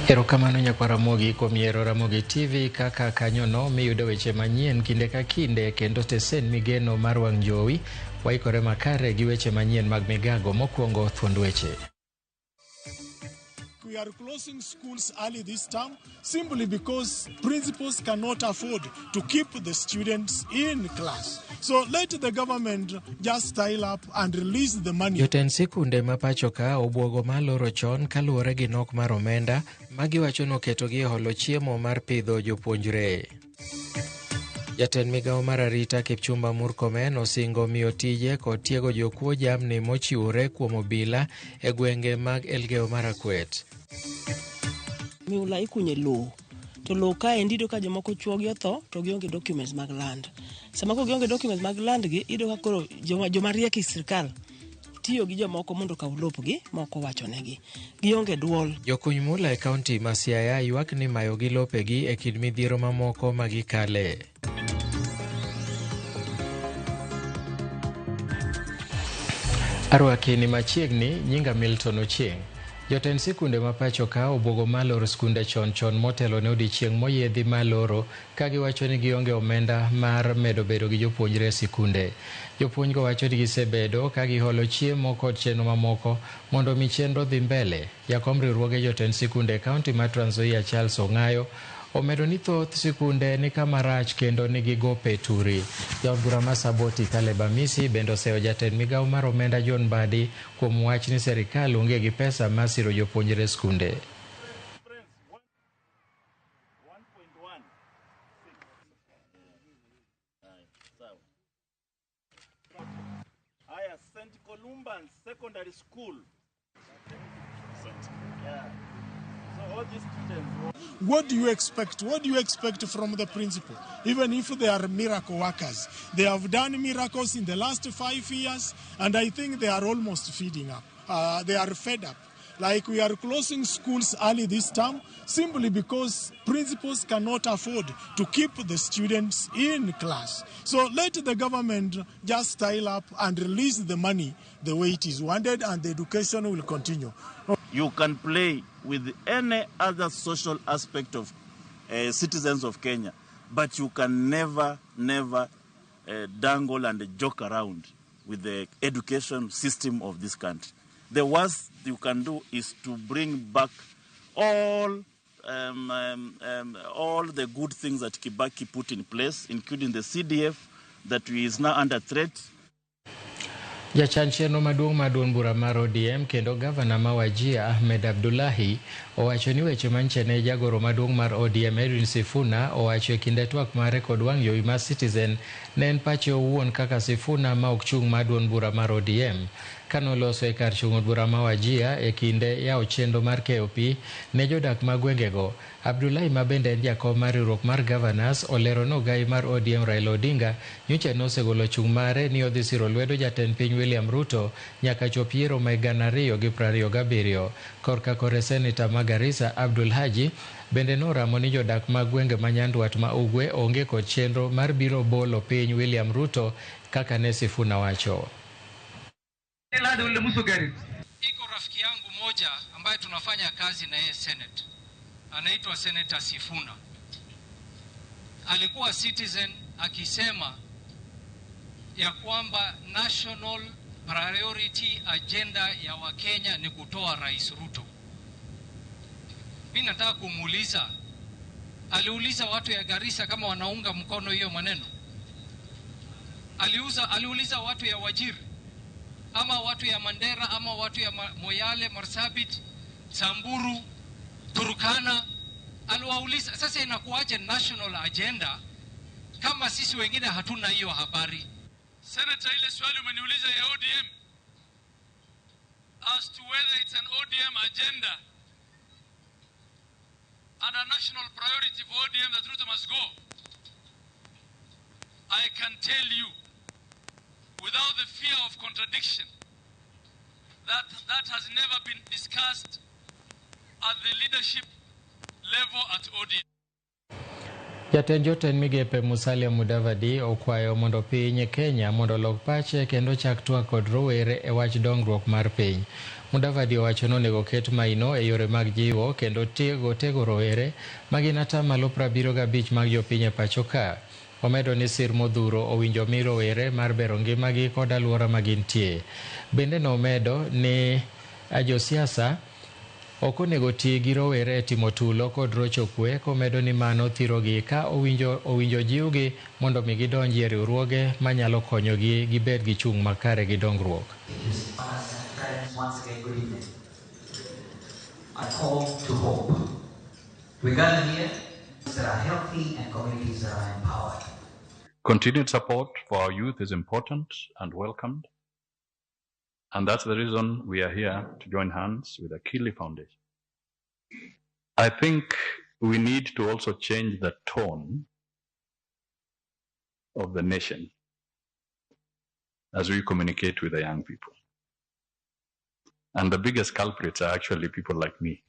Erokamano nyakwar Ramogi kuom yiero Ramogi TV kaka kanyono miyudo weche manyien kinde ka kinde kendo stesen migeno mar wang' jowi. Waikore makare gi weche manyien mag migago. Mokwongo thuond weche. We are closing schools early this term simply because principals cannot afford to keep the students in class. So let the government just style up and release the money. Jotend sikunde ma pacho ka obwogo maloro chon kaluwore gi nok mar omenda ma giwacho noketogi e holo chiemo mar pidho jopuonjre. Jatend migawo mar arita Kipchumba Murkomen osingo miyo tije kod tiego jokuo jamni mochiwore kuom obila e gwenge mag Elgeyo Marakwet. Miula ikunye lowo to lowo kaendi iyudo ka jomoko chuogi otho to gionge documents mag land. Sama koro gionge documents mag land gi iyudo ka koro joma riek e sirkal tiyo gi jomoko mondo okaw lopgi mok owachonegi. Gionge duol. Jokuny mula e kaunti ma Siaya ywak ni mayogi lopegi e kind midhiero mamoko ma gikale. Arwaki ni machiegni, nyinga Milton Ochieng'. Jotend sikunde ma pacho ka obwogo maloro skunde chon chon motelo ne odiechieng' moyiedhi maloro ka giwacho ni gionge omenda mar medo bedo gi jopuonjre e sikunde. Jopuonjgo wacho ni gisebedo ka giholo chiemo kod chenro mamoko mondo mi chenro dhi mbele. Jakom riwruoge jotend sikunde e kaunti ma Trans Nzoia Charles Ong'ayo omedo ni thoth sikunde ni kama rach kendo nigi gope turi. Jaod bura ma Saboti Caleb Amisi bende oseyo jatend migawo mar omenda John Mbadi kuom wach ni serikal onge gi pesa mar siro jopuonjre skunde. Haya, St. Columban's Secondary School. Yeah. So all these students. What do you expect? What do you expect from the principal? Even if they are miracle workers, they have done miracles in the last 5 years, and I think they are almost feeding up. They are fed up. Like we are closing schools early this term simply because principals cannot afford to keep the students in class. So let the government just style up and release the money the way it is wanted, and the education will continue. You can play with any other social aspect of citizens of Kenya, but you can never, never dangle and joke around with the education system of this country. The worst you can do is to bring back all the good things that Kibaki put in place, including the CDF that is now under threat. Jachan chenro maduong' mar duond bura mar ODM kendo gavana ma Wajir Ahmed Abdullahi owacho ni weche manche ne jagoro maduong' mar ODM Edwin Sifuna owacho e kinde twak mare kod wang' jowi mar Citizen ne en pache owuon kaka Sifuna ma ok chung' mar duond bura mar ODM. Kanoloso e kar chung' od bura ma Wajir e kinde yawo chenro mar keyo pi ne jodak mag gwengego, Abdullahi ma bende en jakom mar riwruok mar Governors olero ni ogai mar ODM Raila Odinga nyocha nosegolo chung' mare ni odhi siro lwedo jatend piny William Ruto nyaka chop yiero ma 2027. Korka kore seneta ma Garissa Abdul Haji bende noramo ni jodak mag gwenge ma Nyandwat ma Ugwe onge kod chenro mar biro bolo piny William Ruto kaka ne Sifuna wacho. Iko rafiki yangu moja ambaye tunafanya kazi na yeye Senate, anaitwa Senator Sifuna. Alikuwa Citizen akisema ya kwamba national priority agenda ya Wakenya ni kutoa Rais Ruto. Mimi nataka kumuuliza, aliuliza watu ya Garissa kama wanaunga mkono hiyo maneno? Aliuliza watu ya Wajir ama watu ya Mandera ama watu ya Moyale, Marsabit, Samburu, Turkana? Aliwauliza. Sasa inakuwaje national agenda kama sisi wengine hatuna hiyo habari? Senator, ile swali umeniuliza ya ODM as to whether it's an ODM agenda and a national priority for ODM that Ruto must go, I can tell you without the fear of contradiction that that has never been discussed at the leadership level at ODM. Jatend jotend migepe Musalia Mudavadi okwayo mondo piny Kenya mondo olok pache kendo chak twak kod rowere e wach dongruok mar piny. Mudavadi owacho ni onego ket maino e yore mag jiwo kendo tego rowere ma gin 75% mag jopiny e pacho ka. Omedo ni sir modhuro owinjo mi rowere mar bero ngimagi kod alwora ma gintie. Bende nomedo ni josiasa ok onego ti gi rowere e timo tulo kod rocho kwe, komedo ni mano thirogi ka owinjo jiwgi mondo mi gidonji e riwruoge manyalo konyogi gibed gi chung' makare gi dongruok. Once again, good evening. I call to hope. We gather here that are healthy and communities that are empowered. Continued support for our youth is important and welcomed. And that's the reason we are here to join hands with Akili Foundation. I think we need to also change the tone of the nation as we communicate with the young people. And the biggest culprits are actually people like me,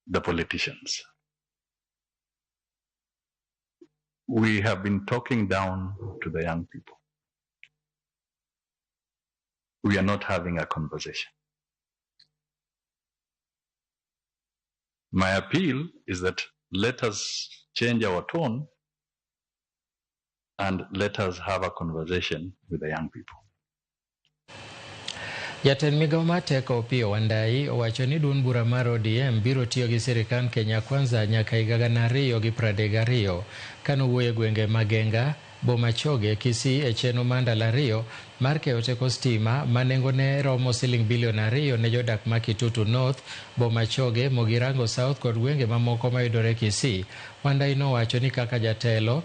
the politicians. We have been talking down to the young people. We are not having a conversation. My appeal is that let us change our tone and let us have a conversation with the young people. Jatend migao mar teko Opiyo Wandayi owacho ni duond bura mar ODM biro tiyo gi sirikand Kenya Kwanza nyaka higa 2032. Kanowuoyo e gwenge mag Genga, Bomachoge, Kisii e chenro mar ndalo 2 mar keyo teko stima ma nengone romo siling bilion 2 ne jodak ma Kitutu North, Bomachoge, Mogirango South kod gwenge mamoko mayudore Kisii. Wandayi nowacho ni kaka jatelo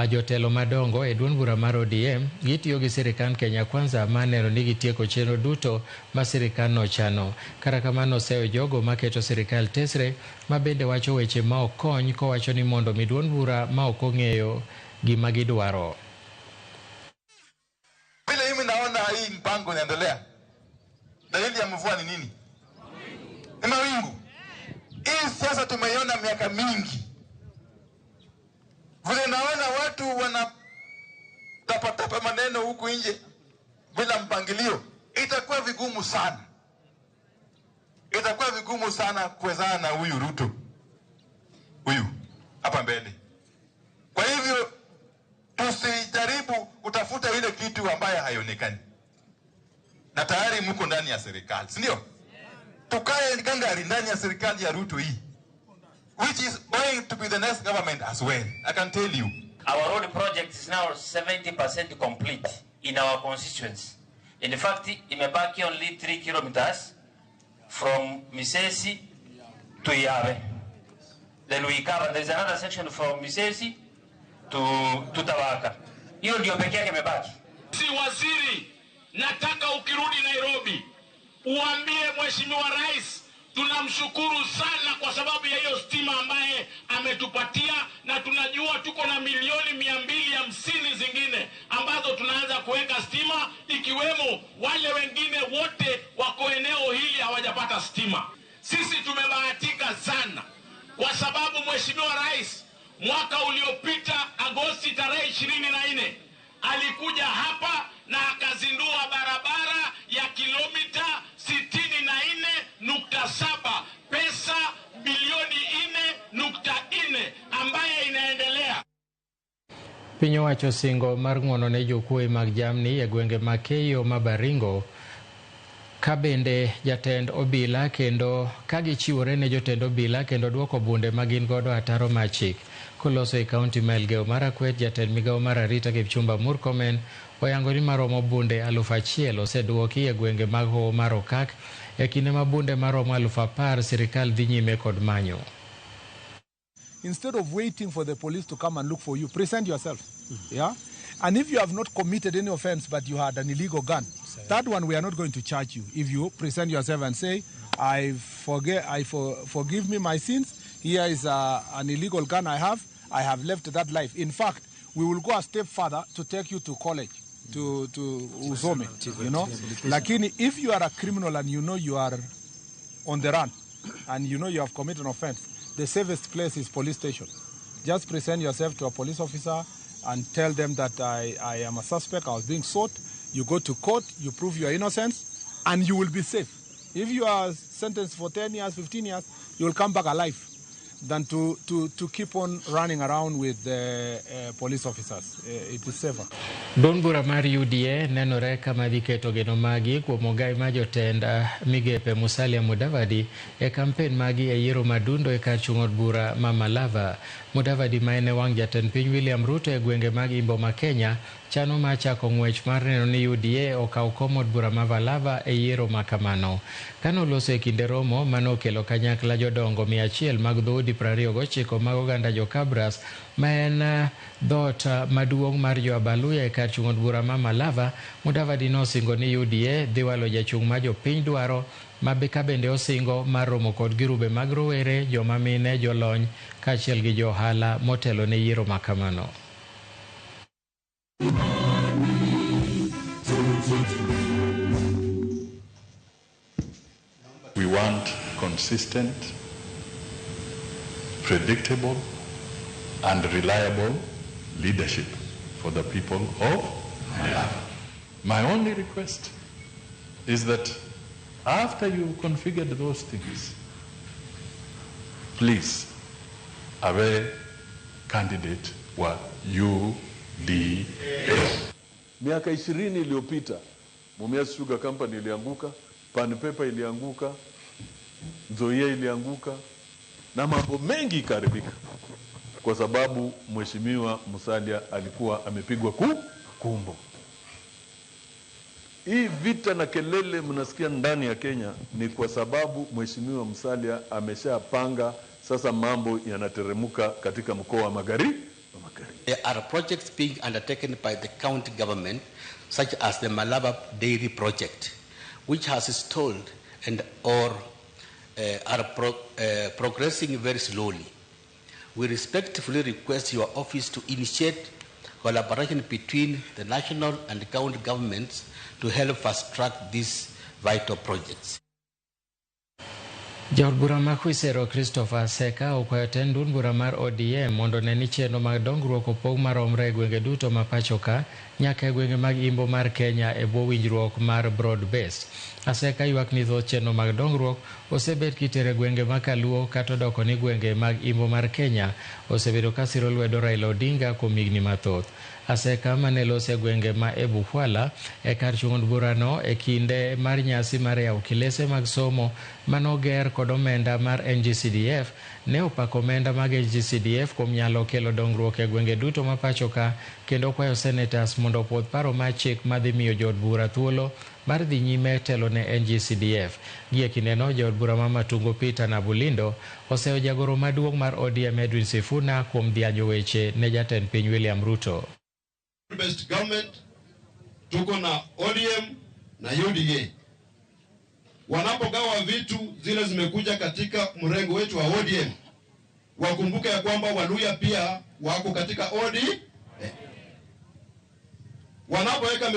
jotelo madongo e duond bura mar ODM gitiyo gi sirikand Kenya Kwanza mar neno ni gitieko chenro duto ma sirikand nochano. Kata kamano oseyo jogo maketo sirikal tesre ma bende wacho weche ma ok kony kowacho ni mondo mi duond bura ma ok ong'eyo gima gidwaro. Vile mimi naona hii mpango inaendelea, dalili ya mvua ni nini? Ni mawingu. Hii siasa tumeiona miaka mingi. Vile naona watu wanatapatapa maneno huku nje bila mpangilio, itakuwa vigumu sana. Itakuwa vigumu sana kuwezana na huyu Ruto. Huyu hapa mbele. Kwa hivyo tusijaribu kutafuta ile kitu ambayo haionekani. Na tayari mko ndani ya serikali, si ndio? Tukae gangari ndani ya serikali ya Ruto hii, which is going to be the next government as well. I can tell you. Our road project is now 70% complete in our constituency. In fact, imebaki only 3 kilometers from Misesi to Iyawe. Then we cover, there is another section from Misesi to Tabaka. Hiyo ndio pekee yake imebaki. Si waziri, nataka ukirudi Nairobi uambie Mheshimiwa Rais tunamshukuru sana kwa sababu ya hiyo stima ambaye ametupatia, na tunajua tuko na milioni 250 zingine ambazo tunaanza kuweka stima, ikiwemo wale wengine wote wako eneo hili hawajapata stima. Sisi tumebahatika sana kwa sababu Mheshimiwa Rais mwaka uliopita Agosti tarehe 24 alikuja hapa na akazindua barabara ya kilomita 64.7, pesa bilioni 4.4 ambaye inaendelea. Piny owacho singo mar ng'uono ne jokuoye mag jamni e gwenge mag Keyo ma Baringo, ka bende jatend obila kendo ka gichiwore ne jotend obila kendo duoko bunde ma gin godo ataro mar chik. Koloso e kaunti ma Elgeyo Marakwet, jatend migawo mar arita Kipchumba Murkomen oyango ni maromo bunde 1000 oseduoki e gwenge mag Hoho mar Okak e kinde ma bunde maromo 10,000 sirikal dhi nyime kod manyo. Instead of waiting for the police to come and look for you, present yourself. Yeah? And if you have not committed any offense but you had an illegal gun, that one we are not going to charge you. If you present yourself and say, forgive me my sins, here is an illegal gun I have left that life. In fact, we will go a step further to take you to college, to Usome, you know. Lakini, if you are a criminal and you know you are on the run and you know you have committed an offense, the safest place is police station. Just present yourself to a police officer and tell them that I am a suspect, I was being sought. You go to court, you prove your innocence, and you will be safe. If you are sentenced for 10 years, 15 years, you will come back alive than to keep on running around with the police officers. It is safer. Duond bura mar UDA nenore kama dhi keto geno magi kuom ogai ma jotend migepe Musalia Mudavadi e kampen magi e yiero madundo e kar chung' od bura ma Malava. Mudavadi ma en e wang' jatend piny William Ruto e gwenge mag Imbo ma Kenya chano mar chako ng'wech mar neno ni UDA okaw kom od bura ma Malava e yiero ma kamano. Kanoloso e kinde romo manokelo kanyakla jodongo 100 mag dhoudi 29 mag oganda jo-Kabras ma en dhoot maduong' mar jo-Abaluya e kar chung' od bura ma Malava, Mudavadi nosingo ni UDA dhi walo jachung' ma jopiny dwaro ma ka bende osingo mar romo kod girube mag rowere, joma mine, jolony kaachiel gi johala motelo ne yiero ma kamano. We want consistent, predictable, and reliable leadership for the people of Malava. My only request is that after you've configured those things, please, awe candidate wa UDA. Miaka 20 iliyopita, Mumias Sugar Company ilianguka, Pan Paper ilianguka, Nzoia ilianguka, na mambo mengi ikaharibika kwa sababu Mheshimiwa Musalia alikuwa amepigwa kumbo. Hii vita na kelele mnasikia ndani ya Kenya ni kwa sababu Mheshimiwa Musalia ameshapanga, sasa mambo yanateremuka katika mkoa wa Magharibi. There are projects being undertaken by the county government such as the Malava Dairy Project, which has stalled and or are progressing very slowly. We respectfully request your office to initiate collaboration between the national and county governments to help fast-track these vital projects. Jaod bura ma Khwisero Christopher Aseka okwayo tend duond bura mar ODM mondo ne ni chenro mag dongruok opog maromre e gwenge duto ma pacho ka nyaka e gwenge mag Imbo mar Kenya e bwo winjruok mar broad based. Aseka ywak ni thoth chenro mag dongruok osebet kitero e gwenge ma Kaluo kata odoko ni gwenge mag Imbo mar Kenya osebedo ka siro lwedo Raila Odinga kuom higni mathoth. Aseka mane loso e gwenge ma Ebukhwala e kar chung' od burano e kinde mar nyasi mar yawo kilese mag somo manoger kod omenda mar NGCDF ne opako omenda mag NGCDF kuom nyalo kelo dongruok e gwenge duto ma pacho ka kendo kwayo senators mondo opuodh paro mar chik madhi miyo jood bura thuolo mar dhi nyime telo ne NGCDF. Gie kindeno jaod bura ma Matungo Peter Nabulindo oseyo jagoro maduong' mar ODM Edwin Sifuna kuom dhianyo weche ne jatend piny William Ruto. Best government tuko na ODM na UDA. Wanapogawa vitu zile zimekuja katika mrengo wetu wa ODM, wakumbuke ya kwamba Waluya pia wako katika ODM. Wanapoweka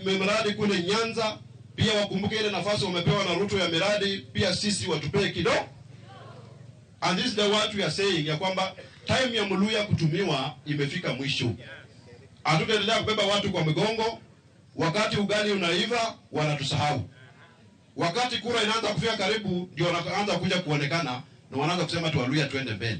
miradi kule Nyanza pia wakumbuke ile nafasi wamepewa na Ruto ya miradi, pia sisi watupee kidogo. And this is the what we are saying ya kwamba time ya Mluya kutumiwa imefika mwisho. Hatutaendelea kubeba watu kwa migongo. Wakati ugali unaiva wanatusahau. Wakati kura inaanza kufika karibu ndio wanaanza kuja kuonekana na wanaanza kusema tuwaluya tuende mbele.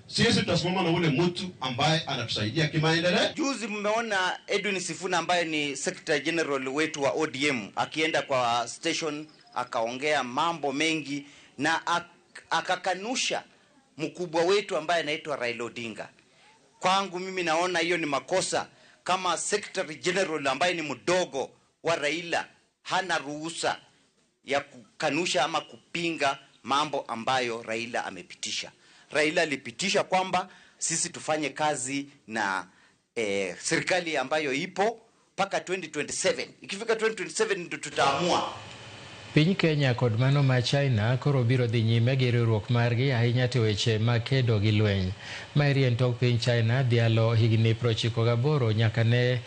Sisi tutasimama na ule mtu ambaye anatusaidia kimaendeleo. Juzi mmeona Edwin Sifuna ambaye ni Secretary General wetu wa ODM akienda kwa station akaongea mambo mengi na akakanusha mkubwa wetu ambaye anaitwa Raila Odinga. Kwangu mimi naona hiyo ni makosa. Kama Secretary General ambaye ni mdogo wa Raila hana ruhusa ya kukanusha ama kupinga mambo ambayo Raila amepitisha. Raila alipitisha kwamba sisi tufanye kazi na serikali ambayo ipo mpaka 2027. Ikifika 2027 ndio tutaamua. Piny Kenya kod mano ma China koro biro dhi nyime gi riwruok margi ahinya to weche mag kedo gi lweny. Maeri en tok piny China dhialo higni 98 nyaka ne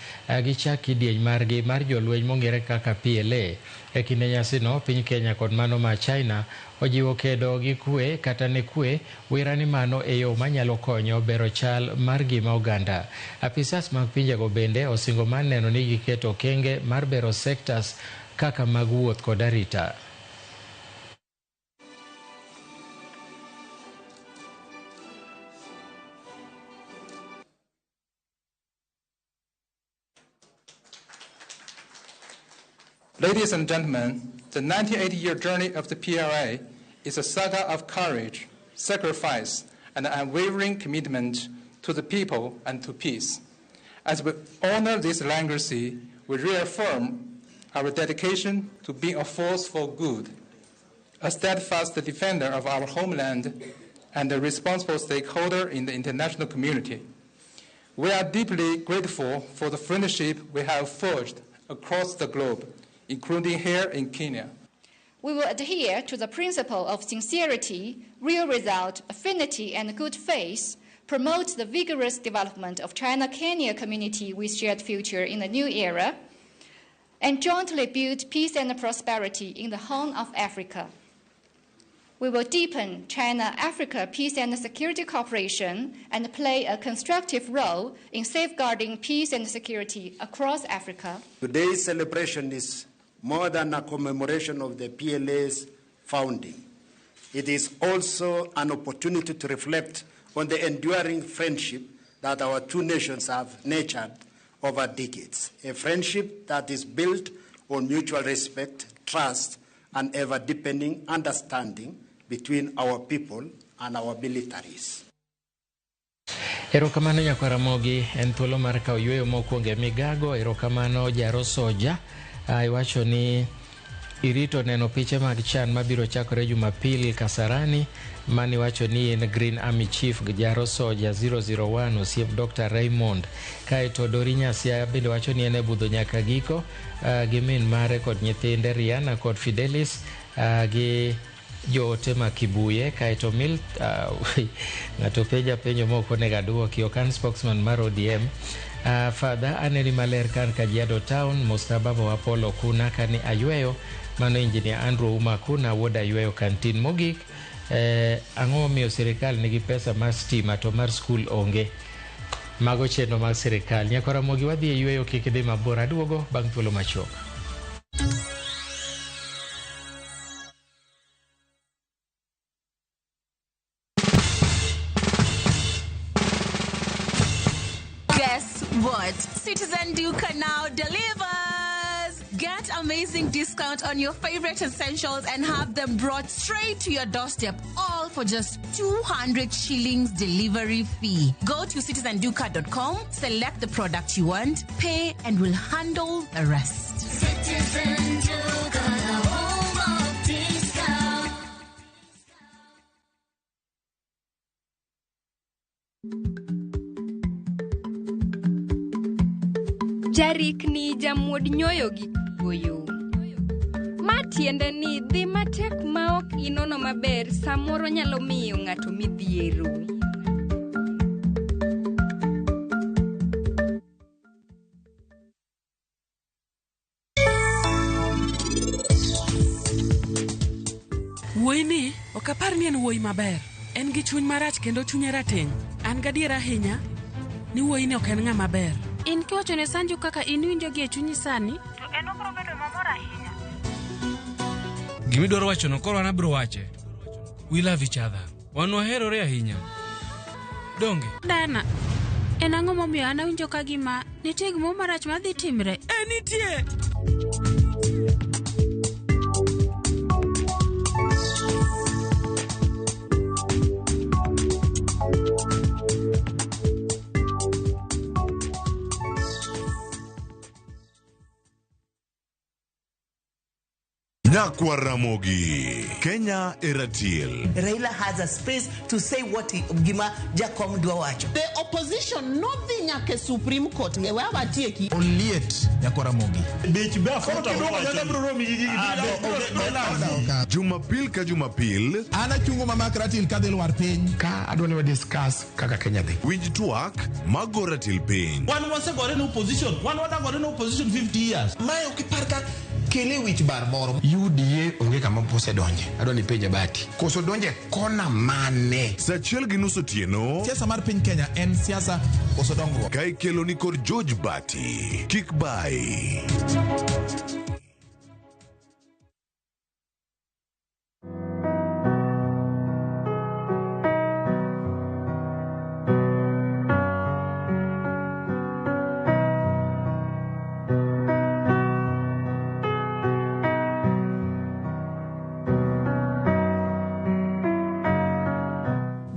gichak kidieny margi mar jolweny mong'ere kaka PLA. E kinde nyasino, piny Kenya kod mano ma China ojiwo kedo gi kwe kata ne kwe wira ni mano e yo manyalo konyo bero chal mar ngima oganda. Apisas mag pinjego bende osingo mar neno ni giketo okenge mar bero sectors kaka mag wuoth kod arita. Ladies and gentlemen, the 98-year journey of the PLA is a saga of courage, sacrifice, and unwavering commitment to the people and to peace. As we honor this legacy, we reaffirm our dedication to being a force for good, a steadfast defender of our homeland, and a responsible stakeholder in the international community. We are deeply grateful for the friendship we have forged across the globe, including here in Kenya. We will adhere to the principle of sincerity, real result, affinity, and good faith, promote the vigorous development of China-Kenya community with shared future in the new era, and jointly build peace and prosperity in the Horn of Africa. We will deepen China-Africa peace and security cooperation and play a constructive role in safeguarding peace and security across Africa. Today's celebration is more than a commemoration of the PLA's founding. It is also an opportunity to reflect on the enduring friendship that our two nations have nurtured over decades, a friendship that is built on mutual respect, trust, and ever-deepening understanding between our people and our militaries. Erokamano nyakwar Ramogi, en thuolo mar kawo yueyo mokwongo e migago. Erokamano Jaro Soja, iwacho ni irito neno piche mag chan mabiro chakore Jumapil Kasarani, mani wacho ni en Green Army Chief Jaro Soja 001 osiep Dr. Raymond. Kaeto Dori Nyasia bende wacho ni en e budho nyaka giko gi min mare kod nyithinde Rihanna kod Fidelis gi joote ma Kibuye. Kaeto Mil ng'ato penja penjo mok onego aduoki, ok an spokesman mar ODM. Father aneni maler kan Kajiado Town, Mustaba wa Apollo kuna kani ayweyo, mano Engineer Andrew Uma kuna wuod ayweyo kantin. Mogik, ang'o momiyo sirikal nigi pesa mar stima to mar skul onge? Mago chenro mag sirikal. Nyakwar Ramogi, wadhi e yweyo, kik idhi mabor, aduogo bang' thuolo machuok. Guess what? Citizen Duka now delivers! Get amazing discount on your favorite essentials and have them brought straight to your doorstep, all for just 200 shillings delivery fee. Go to citizenduka.com, select the product you want, pay, and we'll handle the rest. Citizen Duka, the home of discount. Jarikni jamuod nyoyo gi kuoyo. Ma tiende ni dhi matek ma ok inono maber samoro nyalo miyo ng'ato midhiero. Wuoyi ni ok apar ni en wuoyi maber. En gi chuny marach kendo chunye rateng'. An gadier ahinya ni wuoyi ni ok en ng'ama ber. In kiwacho ne Sanju kaka in winjo gi e chunyi sani, to en obiro bedo mamor ahinya. Gimidwaro wachono koro an abiro wache. We love each other. Wan waherore ahinya. Donge? Dana, en ang'o momiyo an awinjo ka gima nitie gimoro marach madhi timre? E nitie! Nyakwar Ramogi. Kenya e ratil. Raila has a space to say what he, gima Jakom dwa wacho. The opposition nodhi nyaka e Supreme Court e we awatieki. Oliet nyakwar Ramogi. Jumapil ka Jumapil. An achungo mamak ratil kadhi lwar piny. Ka adwa ni wa discuss kaka Kenya dhi. Winj twak mago ratil piny. Wan wasegore ne opposition, wan wadagore ne opposition 50 years. Mae ok ipar ka kele wich bar moro. UDA onge kama osedonje. Adwa ni penja Bati. Koso donje kona mane? Saa 1:30 otieno. Siasa mar piny Kenya en siasa koso dongruok. Ka ikelo ni kod George Bati. Kik bai.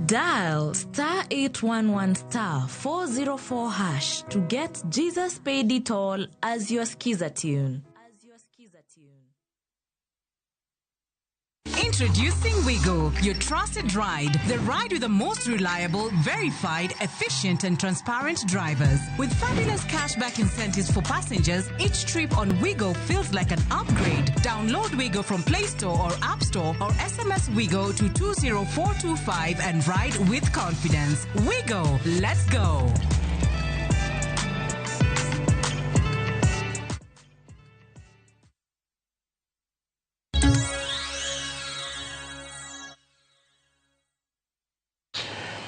Dial star 811 star 404 hash to get Jesus Paid It All as your skiza tune. Introducing Wigo, your trusted ride. The ride with the most reliable, verified, efficient, and transparent drivers. With fabulous cashback incentives for passengers, each trip on Wigo feels like an upgrade. Download Wigo from Play Store or App Store or SMS Wigo to 20425 and ride with confidence. Wigo, let's go.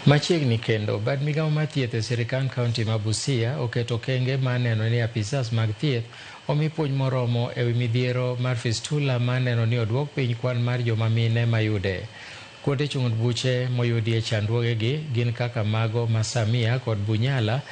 Machiegni kendo, bad migawo mar thieth e sirikand kaunti ma Busia oketo okenge mar neno ni apisas mag thieth omi puonj moromo ewi midhiero mar fistula mar neno ni oduok piny kwan mar joma mine mayude. Kuonde chung' od buche moyudie chandruogegi gin kaka mago ma Samia kod Bunyala,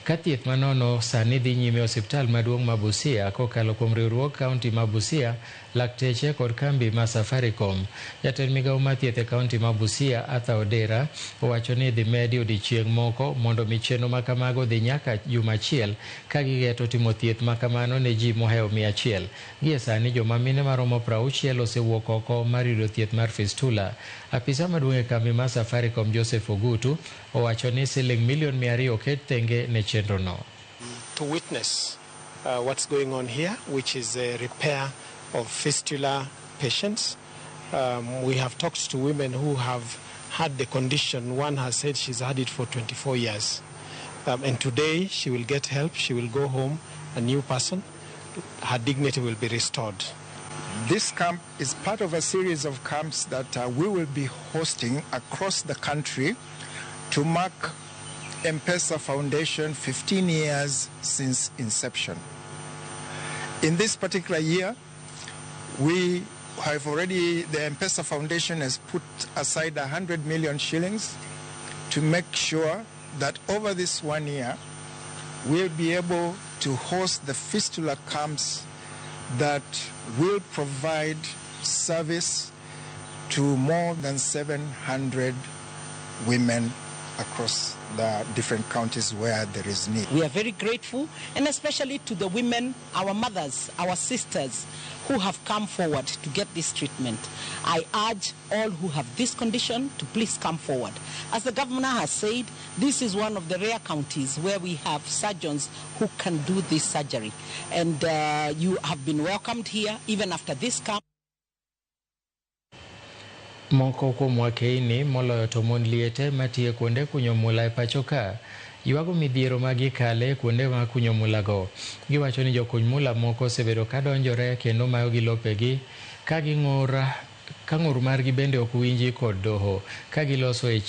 ka thieth manono sani dhi nyime e osiptal maduong' ma Busia kokalo kuom riwruog kaunti ma Busia, lakteche kod kambi ma Safaricom. Jatend migawo mar thieth e kaunti ma Busia, Arthur Odera, owacho ni idhi medi odiechieng' moko mondo mi chenro ma kamago dhi nyaka juma achiel ka gigeto timo thieth ma kamano ne ji mohewo 100. Gie sani joma mine maromo 60 osewuok oko mar yudo thieth mar fistula. Apisa maduong' e kambi mar Safaricom Joseph Ogutu owacho ni siling milion 200 oket tenge ne chenrono. To witness what's going on here, which is a repair of fistula patients. We have talked to women who have had the condition. One has said she's had it for 24 years. And today she will get help. She will go home a new person. Her dignity will be restored. This camp is part of a series of camps that we will be hosting across the country to mark M-Pesa Foundation 15 years since inception. In this particular year, we have already, the M-Pesa Foundation has put aside 100 million shillings to make sure that over this 1 year, we'll be able to host the fistula camps that will provide service to more than 700 women across the different counties where there is need. We are very grateful, and especially to the women, our mothers, our sisters, who have come forward to get this treatment. I urge all who have this condition to please come forward. As the governor has said, this is one of the rare counties where we have surgeons who can do this surgery. And you have been welcomed here even after this camp. Moko kuom wakeini moloyo to mon liete matiyo kuonde kunyo mula e pacho ka ywago midhiero ma gikale kuonde ma kunyo mula go. Giwacho ni jokuny mula moko osebedo ka donjore kendo mayo gi lopegi ka ging'ur ka ng'ur margi bende ok winji kod doho ka giloso e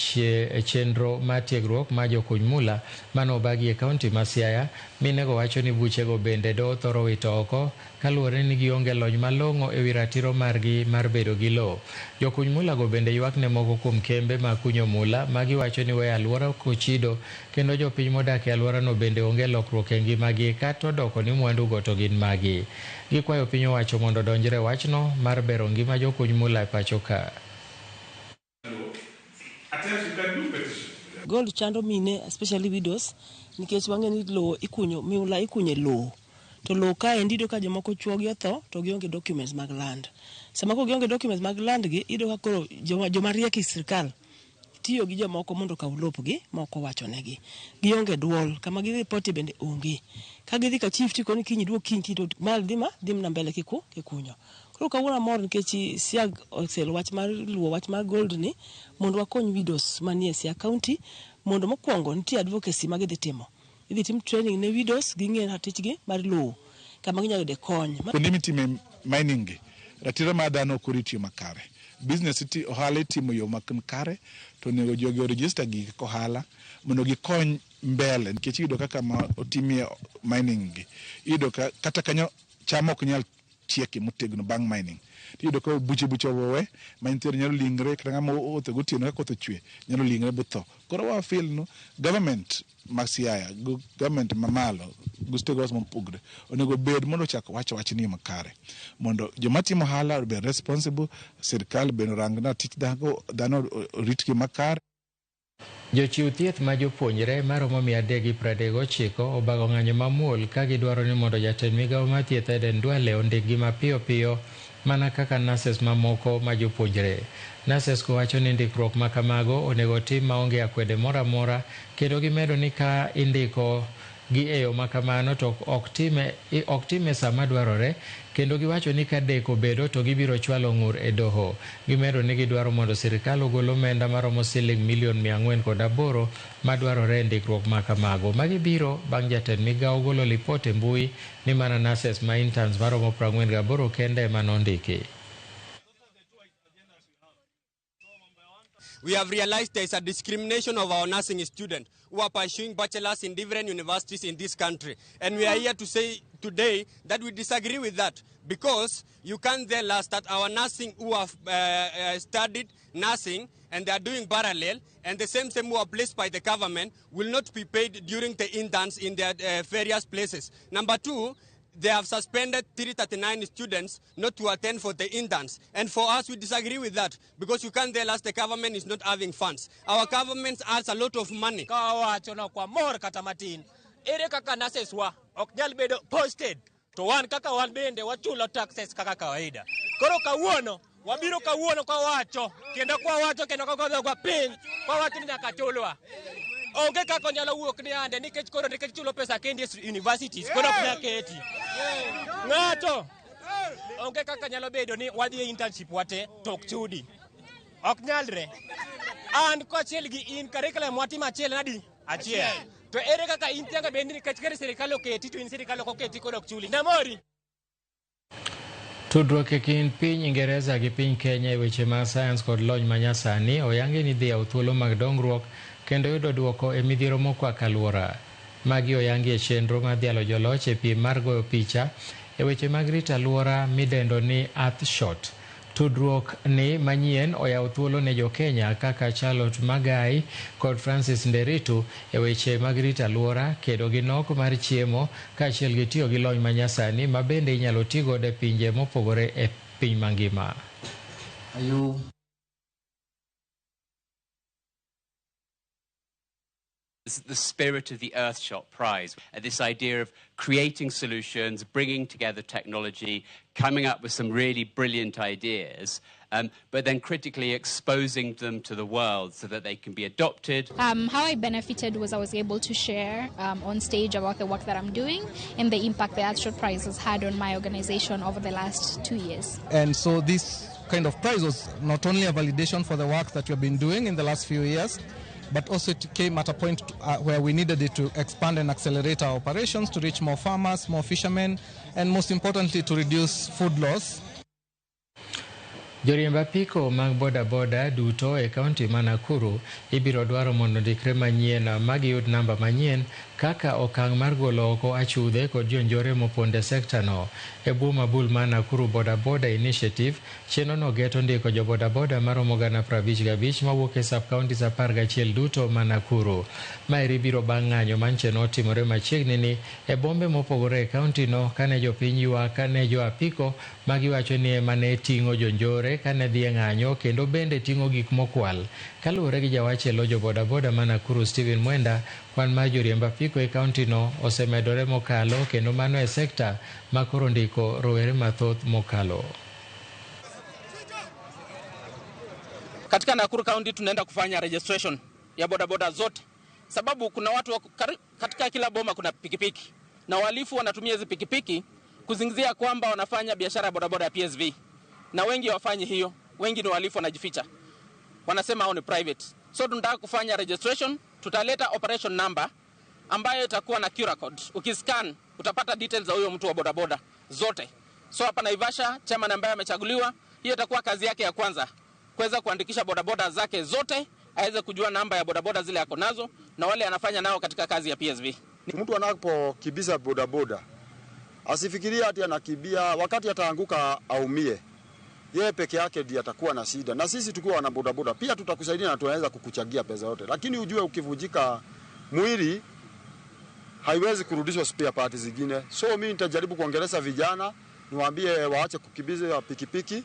chenro mar tiegruok mar jokuny mula mane obagi e kaunti ma Siaya. Minego wacho ni buchego bende doho thoro wito oko kaluwore ni gionge lony malong'o ewi ratiro margi mar bedo gi lowo. Jokuny mula go bende ywak ne moko kuom kembe ma kunyo mula ma giwacho ni weyo alwora kochido kendo jopiny modak e alworano bende onge lokruok e ngimagi kata odoko ni mwandugo to gin magi. Gikwayo piny owacho mondo odonjre wachno mar bero ngima jokuny mula e pacho ka. Gold chando mine, especially widows, nikech wang'e ni lowo ikunyo, miula ikunyo e lowo. To lowo kaendi iyudo ka jomoko chuogi otho to gionge documents mag land. Sama koro gionge documents mag land gi, iyudo ka koro joma riek e sirkal tiyo gi jomoko mondo okaw lopgi ma ok owachonegi. Gionge duol, kama gidhi ripotie bende onge. Ka gidhi ka chief tikoni kiny iduog kiny kiny to ma dhi ma dhi mana mbele kikunyo. Koro kawuono amor nikech Siag oselo wach mar luwo wach mar gold ni mondo wakony widows manie Siaya County mondo mokwongo nitie advocacy ma gidhi timo. Idhi tim training ne widows ging'e ratichgi mar lowo kama ginyalo yude kony. Kuonde mitime mining gi, ratiro mar dhano ok orit yo makare. Business iti, ohala itimo yo mak kare to onego jogi o register gigi kaka ohala mondo gikony mbele nikech iyudo kaka ma otimie mining gi iyudo ka kata kanyo cham ok nyal chieke motegno bang' mining. Tiyudo ka buche buche owe ma nyithindo nyalo lingre kata ng'ama owuotho gotieno ka koth ochwe nyalo lingre botho. Koro wa feel no government ma Siaya gi government mamalo gi stakeholders mopogre onego bed mondo ochak wach wachni makare mondo joma timo ohala obed responsible, sirkal bende orang ratich dhano oritgi makare. Jochiw thieth ma jopuonjre maromo 339 obago ng'anyo mamuol ka gidwaro ni mondo jatend migawo mar thieth Aden Duale ondikgi mapiyo piyo mana kaka nurses mamoko ma jopuonjre. Nurses go wacho ni ndikruok ma kamago onego tim maonge akwede moro amora kendo gimedo ni ka indiko gi e yo ma kamano to ok time sama dwarore kendo giwacho ni ka deko obedo to gibiro chwalo ng'ur e doho. Gimedo ni gidwaro mondo sirikal ogol omenda maromo siling milion 408 madwarore e ndikruok ma kamago. Magi biro bang' jatend migawo golo lipot e mbui ni mana nurses ma interns maromo 48 kende ema nondiki. We have realized there is a discrimination of our nursing students who are pursuing bachelors in different universities in this country. And we are here to say today that we disagree with that, because you can't tell us that our nursing who have studied nursing and they are doing parallel, and the same who are placed by the government will not be paid during the interns in their various places. Number two, they have suspended 339 students not to attend for the interns. And for us, we disagree with that, because you can't tell us the government is not having funds. Our government has a lot of money. Ka wacho no kwa mor kata matin, ere kaka nurses wa ok nyal bedo posted, to wan kaka wan bende wachulo taxes kaka kawaida. Koro kawuono, wabiro kawuono kwa wacho, kendo kwa wacho, kendo kwa kwa piny, kwa wacho ni nyaka chulwa. Onge kaka onyalo wuok ni ande nikech koro nikech chulo pesa kendi e universities, koro ok nyal keti. Ng'ato onge kaka nyalo bedo ni wadhi e internship wate to ok chudi. Ok nyalre. An kaachiel gi in curriculum watimo achiel nadi? Achiel. To ere kaka in tianga bende nikech kere sirikal oketi to in sirikal ok oketi koro ok chuli. Namori. Tudruok e kind piny Ingereza gi piny Kenya e weche mag sayans kod lony manyasani oyangi ni dhi yawo thuolo mag dongruok kendo yudo duoko e midhiero mokwako alwora. Magi oyangi e chenro mar dhialo joloch e piem mar goyo picha e weche mag rito alwora midendo ni Earthshot. Tudruok ni manyien oyawo thuolo ne jo-Kenya kaka Charlotte Magai kod Francis Nderitu e weche mag rito alwora, kedo gi nok mar chiemo kaachiel gi tiyo gi lony manyasani ma bende inyalo tigodo e pinje mopogore e piny mangima. This is the spirit of the Earthshot Prize, this idea of creating solutions, bringing together technology, coming up with some really brilliant ideas, but then critically exposing them to the world so that they can be adopted. How I benefited was I was able to share on stage about the work that I'm doing and the impact the Earthshot Prize has had on my organization over the last 2 years. And so this kind of prize was not only a validation for the work that we've been doing in the last few years, but also it came at a point where we needed it to expand and accelerate our operations to reach more farmers, more fishermen, and most importantly, to reduce food loss. Joriemb apiko mag bodaboda duto e kaunti ma Nakuru ibiro dwaro mondo ndikre manyien ma giyud namba manyien kaka okang' mar golo oko achudhe kod jonjore mopondo e sekta no. E bwo mabul mar Nakuru Bodaboda Initiative, chenrono geto ndiko jobodaboda maromo 55,000 mawuok e sub-counties 11 duto ma Nakuru. Maeri biro bang' ng'anyo manche notimore machiegni ni e bombe mopogore e kaunti no kane jopiny ywak ne jo apiko magiwacho ni ema ne ting'o jonjore kane dhi e ng'anyo kendo bende ting'o gik mokwal. Kaluwore gi jawach e lo jobodaboda ma Nakuru Stephen Mwenda, kwan mar joriemb apiko e kaunti no osemedore mokalo kendo mano e sekta ma koro ndiko rowere mathoth mokalo. Katika Nakuru County tunaenda kufanya registration ya bodaboda zote, sababu kuna watu katika kila boma kuna pikipiki na wahalifu wanatumia hizi pikipiki kuzingizia kwamba wanafanya biashara ya bodaboda ya PSV, na wengi hawafanyi hiyo, wengi ni wahalifu wanajificha, wanasema hao ni private. So tunataka kufanya registration, tutaleta operation number ambayo itakuwa na QR code. Ukiscan utapata details za huyo mtu wa bodaboda zote. So hapa Naivasha, chairman ambaye amechaguliwa, hiyo itakuwa kazi yake ya kwanza, kuweza kuandikisha bodaboda zake zote, aweze kujua namba ya bodaboda zile ako nazo na wale anafanya nao katika kazi ya PSV. Mtu anapokibisa bodaboda asifikirie ati anakibia, wakati ataanguka aumie. Yeye peke yake ndiye atakuwa na shida. Na sisi tukiwa wana bodaboda pia tutakusaidia na tunaweza kukuchangia pesa yote. Lakini ujue ukivunjika mwili haiwezi kurudishwa spare parts zingine. So mimi nitajaribu kuongeleza vijana, niwaambie waache kukimbiza pikipiki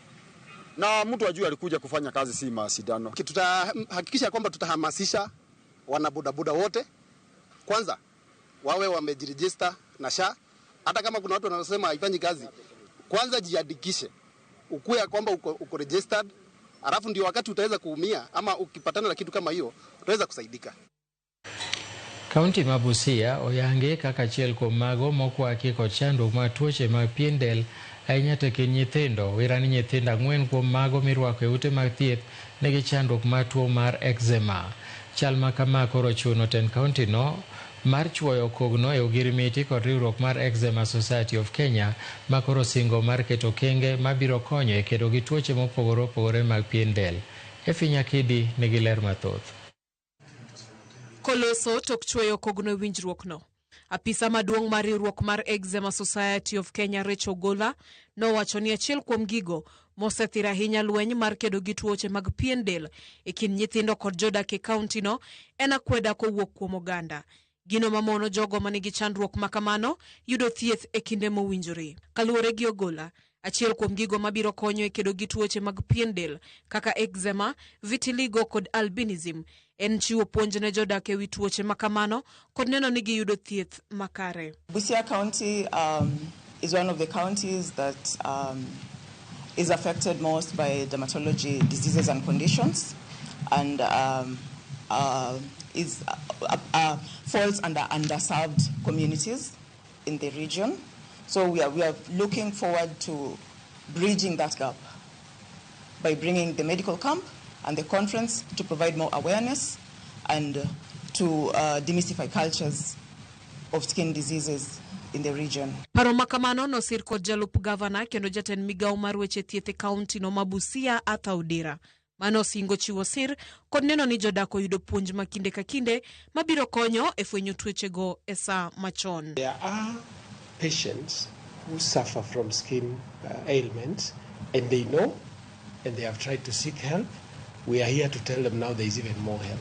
na mtu ajue alikuja kufanya kazi, si mashindano. Tutahakikisha kwamba tutahamasisha wana bodaboda wote, kwanza wawe wamejiregister na SHA. Hata kama kuna watu wanasema haifanyi kazi, kwanza jiandikishe, ukue kwamba uko registered, alafu ndio wakati utaweza kuumia ama ukipatana na kitu kama hiyo utaweza kusaidika. Kaunti ma Busia oyange kaka achiel kuom mago mokwaki kod chandruok mag tuoche mag pien del ahinya to e kind nyithindo. Wira ni nyithindo 4 kuom mago mirwako e ute mag thieth nigi chandruok mar tuo mar eczema. Chal ma kama koro chuno tend kaunti no mar chuoyo kogno e ogirimiti kod riwruok mar Eczema Society of Kenya ma koro singo mar keto okenge mabiro konyo e kedo gi tuoche mopogore opogore mag pien del. Efi Nyakidi nigi ler mathoth. Koloso tok chweyo kogno winjruok no. Apisa maduong' mar riwruok mar Eczema Society of Kenya Rachel Ogola nowacho ni achiel kuom gigo mosethiro ahinya lweny mar kedo gi tuoche mag pien del e kind nyithindo kod jodak e kaunti no en akweda kowuok kuom oganda. Gino mamono jogo manigi chandruok makamano yudo thieth e kinde mowinjore. Kaluwore gi Ogola, achiel kuom gigo mabiro konyo e kedo gi tuoche mag pien del kaka eczema, vitiligo kod albinism en chiwo puonj ne jodak ewi tuoche makamano kod neno ni giyudo thieth makare. Busia County is one of the counties that is affected most by dermatology diseases and conditions, and falls under underserved communities in the region. So we are looking forward to bridging that gap by bringing the medical camp and the conference to provide more awareness and to demystify cultures of skin diseases in the region. Paro makamano nosir kod jalup gavana kendo jatend migawo mar weche thieth e kaunti no ma Busia Arthur Odera, mano osingo chiwo sir kod neno ni jodak oyudo puonj ma kinde ka kinde mabiro konyo e fwenyo tuochego e saa machon. There are patients who suffer from skin ailments and they know and they have tried to seek help. We are here to tell them now there is even more help.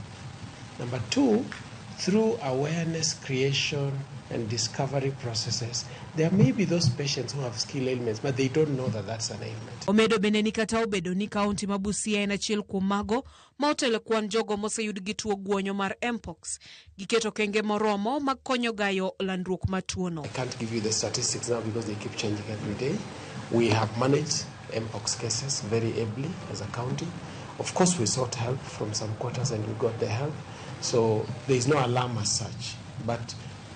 Number two, through awareness creation and discovery processes, there may be those patients who have skin ailments, but they don't know that that's an ailment. Omedo bende ni kata obedo ni kaunti ma Busia en achiel kuom mago ma otelo kwan jogo moseyud gi tuo guonyo mar Mpox, giketo kenge moromo mag konyo gayo landruok mar tuono. I can't give you the statistics now because they keep changing every day. We have managed Mpox cases very ably as a county. Of course, we sought help from some quarters and we got the help. So there is no alarm as such. But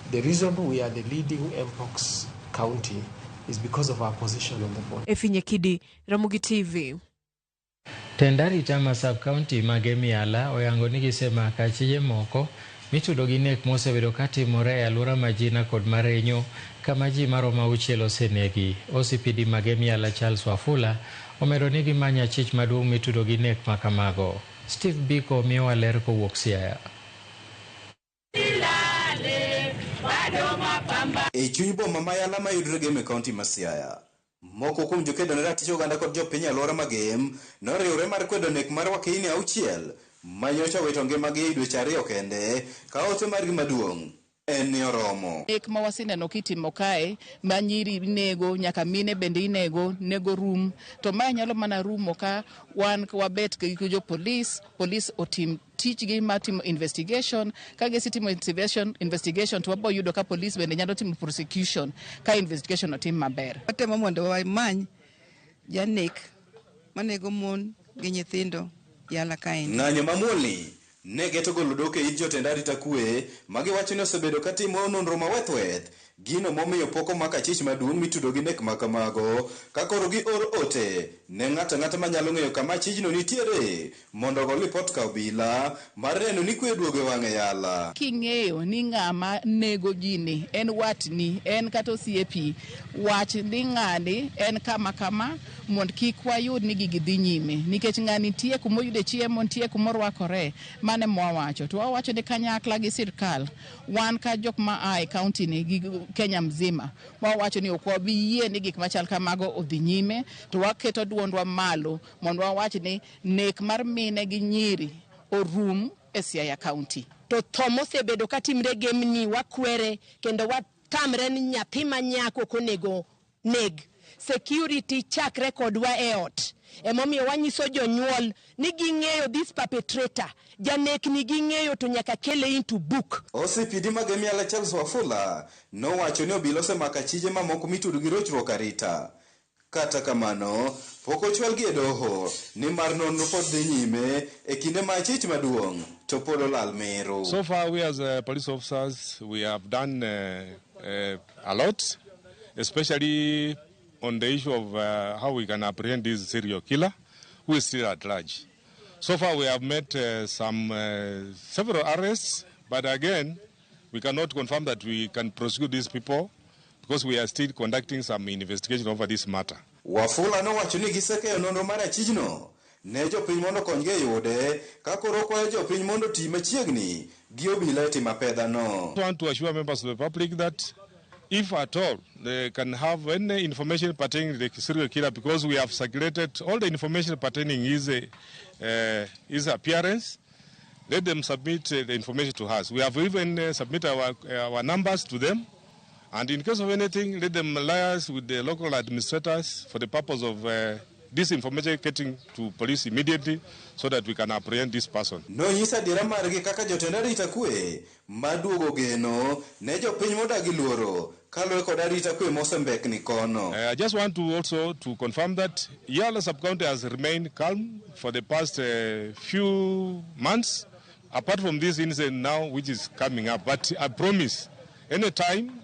the reason we are the leading Mpox county is because of our position on the board. Efi Nyakidi, Ramogi TV. Tend arita ma sub-county mag Emiala oyango ni gisemako achije moko mitudo gi nek mosebedo katimore e alwora ma Jina kod Marenyo kama ji maromo 6 osenegi. OCPD mag Emiala Charles Wafula omedo ni gimanyo achich maduong' mitudo gi nek makamago. Steve Biko miyowa ler kowuok Siaya. E chuny boma ma Yala mayudore Gem e kaunti ma Siaya, moko kuom jokedo ne ratich oganda kod jopiny e alwora ma Gem noriwre mar kwedo nek mar wakeini 6 manyocha owito ngimagi e dweche 2 kende ka ote margi maduong' en ni oromo. Nek ma waseneno kitimo kae ma nyiri inego nyaka mine bende inego, nego rum, to mae nyalo mana rumo ka wan wabet gi jo polis, polis otim tichgi mar timo investigation. Ka gisetimo investigation to wabo yudo ka polis bende nyalo timo prosecution ka investigation otim maber. Watemo mondo wamany janek manego mon gi nyithindo Yala kaendi. Ng'anyo mamuolni ne geto golo dok e it jotend arita kwe magiwacho ni osebedo katimo nonro mawethweth gino momiyo pok omak achich maduong' mitudo gi nek makamago ka koro gior ote ne ng'ato ang'ata manyalo ng'eyo kama achijno nitiere mondo ogo lipot ka obila mar neno ni kwe oduogo e wang'e yala. King'eyo ni ng'ama nego gini en watni, en kata osiepi, wach ni ng'ani en kama kama mondo kik wayud ni gigi dhi nyime nikech ng'ani nitie kumoyude chiemo, nitie kumorwakore. Mano ema wawacho. To wawacho ni kanyakla gi sirkal, wan ka jok ma a e kaunti ni gi Kenya mzima, wawacho ni ok wabi yie ni gik machal kamago odhi nyime, to waketo duondwa malo mondo wawach ni nek mar mine gi nyiri orum e Siaya County. To tho mosebedo katimre Gemni wakwere kendo watamre ni nyathi ma nyako ok onego neg. Security chakre kodwa e ot. Emomiyo wanyiso jonyuol ni ging'eyo this perpetrator, janekni ging'eyo to nyaka kele into book. OCPD ma Gem Yala Charles Wafula nowacho ni obila osemako achije mamoko mitudo gi rochruok arita. Kata kamano, pok ochwalgi e doho nimar nonro pod dhi nyime e kinde ma achich maduong' to pod olal Meru. So far, we as police officers, we have done a lot, especially on the issue of how we can apprehend this serial killer who is still at large. So far, we have made several arrests, but again, we cannot confirm that we can prosecute these people because we are still conducting some investigation over this matter. Wafula nowacho ni gisekeyo nonro mar achijno ne jopiny mondo okonygi e yude ka koro okwayo jopiny mondo oti machiegni gi obila e timo apedhano. I want to assure members of the public that if at all they can have any information pertaining to the serial killer, because we have circulated all the information pertaining his appearance, let them submit the information to us. We have even submitted our numbers to them. And in case of anything, let them liaise with the local administrators for the purpose of this information getting to police immediately so that we can apprehend this person. Nonyiso adiera margi kaka jotend arita kwe maduogo geno ne jopiny modagi luoro kaluwore kod arita kwe mosembekni kono. I just want to also to confirm that Yala sub-county has remained calm for the past few months, apart from this incident now which is coming up. But I promise, any time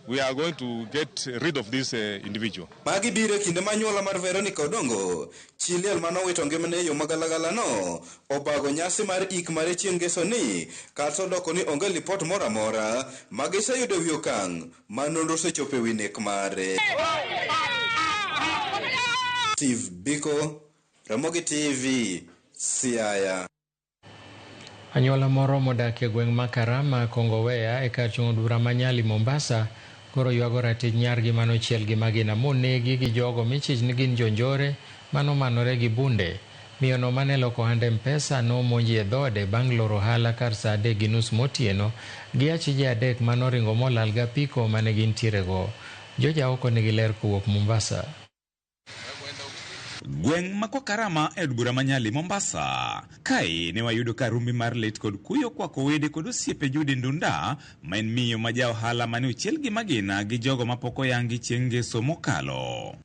we are going to get rid of this individual. Magi biro e kinde ma anyuola mar Veronica Odongo, chi liel manowito ngimane e yo magalagala no, obago nyasi mar ik mare chieng' ngeso ni kata odoko ni onge lipot moro amora ma giseyudo e wi okang' ma nonro osechopo e wi nek mare. Steve Biko, Ramogi TV, Siaya. Anyuola moro modak e gweng' ma Karama, Kongowea e kar chung' od bura ma Nyali, Mombasa koro ywago ratich nyargi manochiel gi magina monegi gi jogo michich ni gin jonjore manomanore gi bunde. Miyono mane loko ohand M-Pesa nomonji e dhoode bang' loro ohala kar saa 3:30 motieno gi achije 3 manoringo molal gi apiko mane gintierego. Joja oko nigi ler kowuok Mombasa. Gweng' ma Karama e od bura ma Nyali, Mombasa. Kae ne wayudo ka rumbi mar lit kod kuyo kwako wede kod osiepe Judy Ndunda, ma en miyo ma ja ohala mane ochiel gi magina gi jogo mapok oyangi chieng' ngeso mokalo.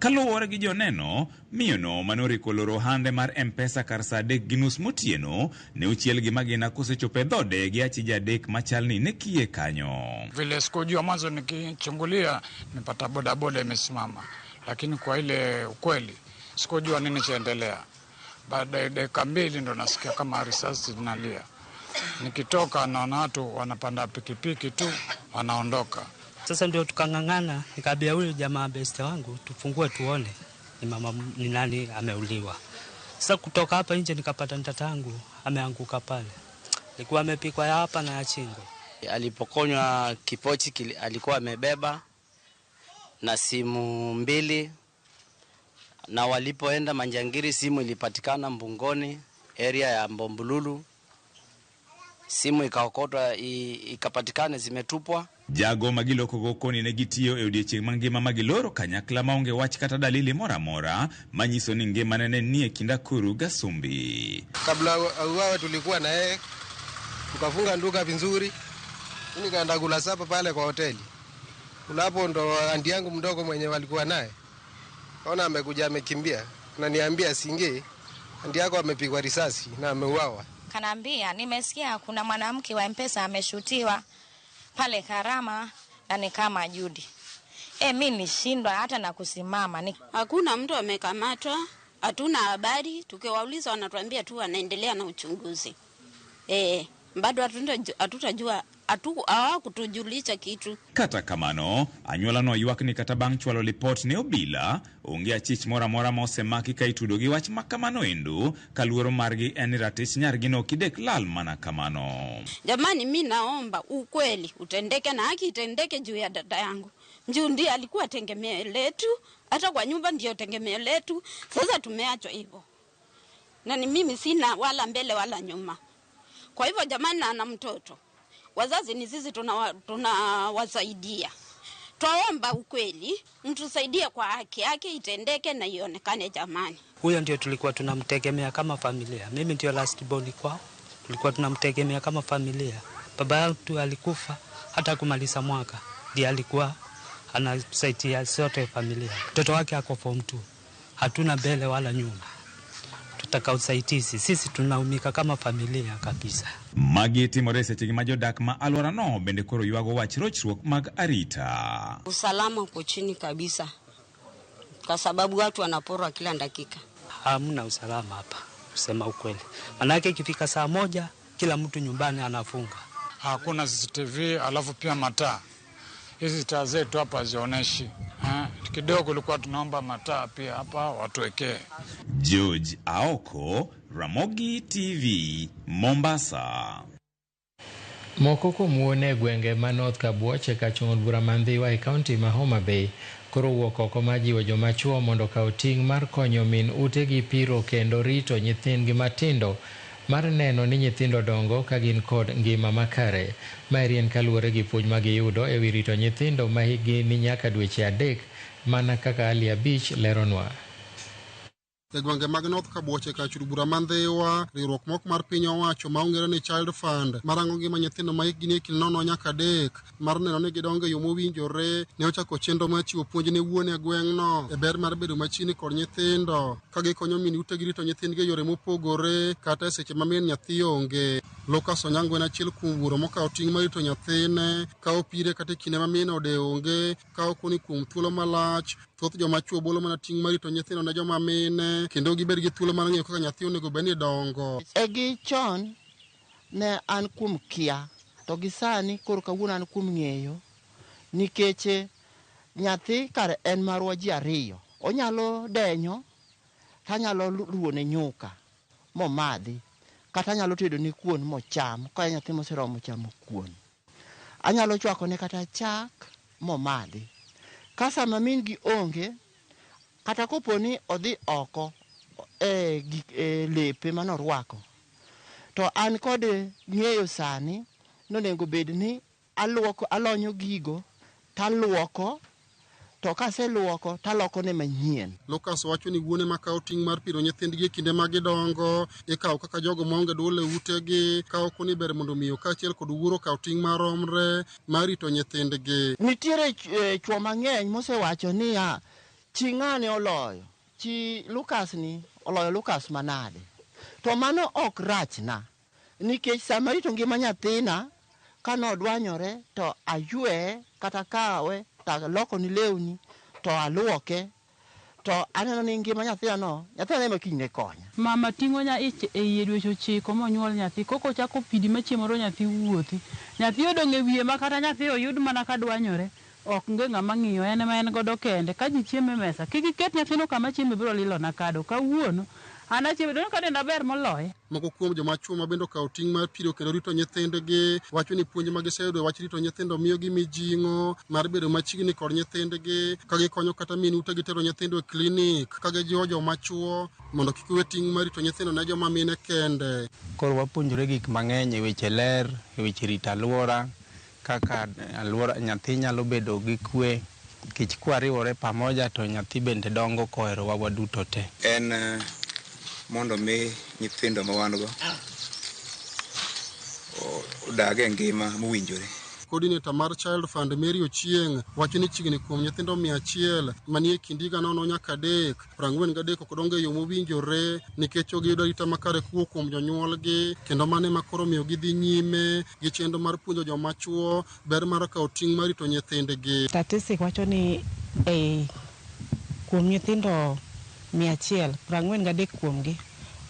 Kaluwore gi joneno, miyono mane oriko loro ohande mar M-Pesa kar saa 3:30 motieno ne ochiel gi magina kosechopo e dhode gi achije 3 machal ni ne kiye kanyo. Vile sikujua mwanzo, nikichungulia nipata bodaboda imesimama, lakini kwa ile ukweli sikujua nini chaendelea. Baada ya dakika 2 ndo nasikia kama risasi zinalia. Nikitoka naona watu wanapanda pikipiki tu wanaondoka. Sasa ndio tukang'ang'ana, nikaambia huyu jamaa beste wangu tufungue tuone ni mama ni nani ameuliwa. Sasa kutoka hapa nje nikapata ntatangu ameanguka pale. Alikuwa amepikwa ya hapa na ya chingo. Alipokonywa kipochi alikuwa amebeba na simu 2, na walipoenda Manjangiri simu ilipatikana Mbungoni, area ya Mbombululu. Simu ikaokotwa ikapatikana zimetupwa. Jago magiloko go koni ne gitiyo e odiechieng' mangima magiloro kanyakla maonge wach kata dalili moro amora manyiso ni ngimane ne nie kind Akuru Gasumbi. Kabla auawe tulikuwa na yeye, tukafunga nduka vizuri, nikaenda kula sapa pale kwa hoteli. Kula ndo andi yangu mdogo mwenye walikuwa naye, kaona amekuja amekimbia, ananiambia siingie, Ndiako amepigwa risasi na ameuawa. Kanaambia nimesikia kuna mwanamke wa M-Pesa ameshutiwa pale Karama na ni kama Judy. Mi nilishindwa hata na kusimama. Hakuna mtu amekamatwa, hatuna habari, tukiwauliza wanatuambia tu wanaendelea na uchunguzi. Bado hatutajua, hawakutujulisha kitu. Kata kamano, anyuola no ywak ni kata bang' chwalo lipot ne obila, onge achich moro amora ma osemaki ka itudo gi wach ma kamano endo, ka luoro margi en ni ratich nyargi no kidek lal mana kamano. Jamani, mi naomba ukweli utendeke na haki itendeke juu ya dada yangu. Juu ndiye alikuwa tegemeo letu, hata kwa nyumba ndio tegemeo letu. Sasa tumeachwa hivyo. Na ni mimi sina wala mbele wala nyuma. Kwa hivyo jamani, ana mtoto. Wazazi ni sisi tunawasaidia. Twaomba ukweli, mtusaidie kwa haki yake itendeke na ionekane jamani. Huyo ndio tulikuwa tunamtegemea kama familia. Mimi ndio last born kwao. Tulikuwa tunamtegemea kama familia. Baba yetu alikufa hata kumaliza mwaka. Ndiye alikuwa anasaidia sote familia. Mtoto wake ako form 2. Hatuna mbele wala nyuma. Tutaka usaidizi. Sisi tunaumika kama familia kabisa. Magi timore seche ma jodak ma alworano bende koro ywago wach rochruok mag arita. Usalama uko chini kabisa kwa sababu watu wanaporwa kila dakika. Hamna usalama hapa kusema ukweli. Manake ikifika saa 1 kila mtu nyumbani anafunga. Hakuna CCTV, alafu pia mataa. Hizi taa zetu hapa hazionyeshi. Kidogo tulikuwa tunaomba mataa pia hapa watuwekee. George Aoko, Ramogi TV, Mombasa. Moko kuom wuone e gwenge ma North Kabuoche kachung' od bura ma Ndhiwa e kaunti ma Homa Bay koro wuok oko mar jiwo joma chuo mondo okaw ting' mar konyo min utegi piro kendo rito nyithindgi matindo mar neno ni nyithindo dongo ka gin kod ngima makare. Maeri en kaluwore gi puonj ma giyudo e wi rito nyithindo ma hikgi ni nyaka dweche 3 mana kaka Ali Abich leronwa. E gwenge mag North Kabuoche kachur bura ma Ndhiwa, riwruok moko mar piny owacho ma ong'ere ni Child Fund marango ngima nyithindo ma hikgi ni e kind 0 nyaka 3 mar neno ni gidongo e yo mowinjore ne ochako chenro mar chiwo puonj ne wuone e gweng'no e ber mar bedo machiegni kod nyithindo ka gikonyo min utegi rito nyithindgi e yore mopogore kata e seche ma min nyathi onge. Lucas Onyango en achiel kuom wuoro mokawo ting' mar rito nyathine ka opire kata e kinde ma min ode onge ka okoni kuom thuolo malach. Thoth joma chuo bolo mana ting' mar rito nyithindo ne joma mine kendo gibed gi thuolo mar ng'eyo kaka nyathi onego bed ni dongo. E gi chon ne an kuom kia to gi sani koro kawuono an kuom ng'eyo nikech nyathi kare en marwa ji 2. Onyalo denyo tanyalo ruone nyuka momadhi kata anyalo tedo ne kuon mocham ka en nyathi moseromo chamo kuon. Anyalo chwako ne kata chak momadhi. Ka sama min gi onge kata kopo ni odhi oko e lepe manorwako to an kod ng'eyo sani nonego bed ni aluoko alonyo gigo taluoko to kaseluoko taloko ne manyien. Lucas wacho ni wuone makawo ting' mar piro nyithindgi e kinde ma gidongo ikawo kaka jogo maonge duol e utegi ka ok ni ber mondo miyo kaachiel kod wuoro okaw ting' maromre mar rito nyithindgi. Nitiere chuo mang'eny mosewacho niya chi ng'ane oloyo chi Lucas ni oloyo Lucas manade. To mano ok rachna nikech sama rito ngima nyathina kanodwanyore to aywe kata kawe to aloko ni lewni to aluoke to aneno ni ngima nyathina no nyathina ema kiny ne konya. Mama ting'o nya ich e iye dweche 9 monyuol nyathi koko chako pidi machiemoro nyathi wuothi. Nyathi odong' e wiye ma kata nyathi oyud mana ka dwanyore ok onge ng'ama ng'iyo en ema en godo kende. Ka ji chiemo e mesa kik iket nyathino kama chiemo biro lilo na kado kawuono an achiemo donge ka denda ber moloye. Moko kuom joma chuo ma bende okawo ting' mar piro kendo rito nyithindgi wacho ni puonj ma giseyudo e wach rito nyithindo miyogi mijing'o mar bedo machiegni kod nyithindgi ka gikonyo kata min utegi tero nyithindo e klinik ka gijiwo joma chuo mondo kik we ting' mar rito nyithindo ne joma mine kende. Koro wapuonjore gik mang'eny e weche ler, e weche rito alwora, kaka alwora nyathi nyalo bedo gi kwe nikech kwariwore pamoja to nyathi bende dongo koherowa waduto te. En mondo mi nyithindo ma wan go odag e ngima mowinjore. Coordinator mar Child Fund Mary Ochieng wacho ni chiegni kuom nyithindo 100 manie kind higa 0 nyaka 3, 43 ok dongo e yo mowinjore nikech ok giyudo arita makare kowuok kuom jonyuolgi, kendo mano ema koro miyo gidhi nyime gi chenro mar puonjo joma chuo ber mar kawo ting' mar rito nyithindgi. Statistic wacho ni e kuom nyithindo 100, 43 kuomgi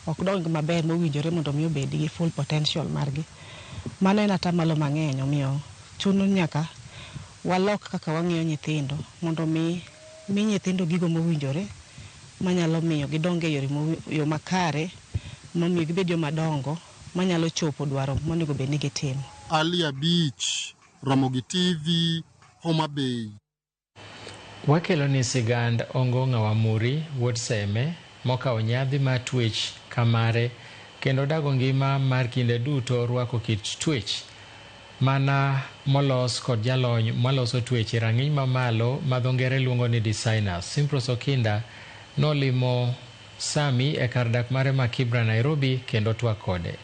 ok dong maber mowinjore mondo mi obed gi full potential margi. Mano en atamalo mang'eny, omiyo chuno nyaka walok kaka wang'iyo nyithindo mondo mi nyithindo gigo mowinjore manyalo miyo gidong e yo makare, momiyo gibed joma dongo manyalo chopo dwaro monego bed ni gitimo. Ali Abich, Ramogi TV, Homa Bay. Wakelo ni sigand Ongong'a Wamuri wuod Seme mokawo nyadhi mar twech kamare kendo dago ngima mar kinde duto rwako kit twech mana molos kod jalony maloso twech e rang'iny mamalo ma dho ngere luongo ni designer. Simpros Okinda nolimo Sami e kar dak mare ma Kibra, Nairobi kendo twak kode.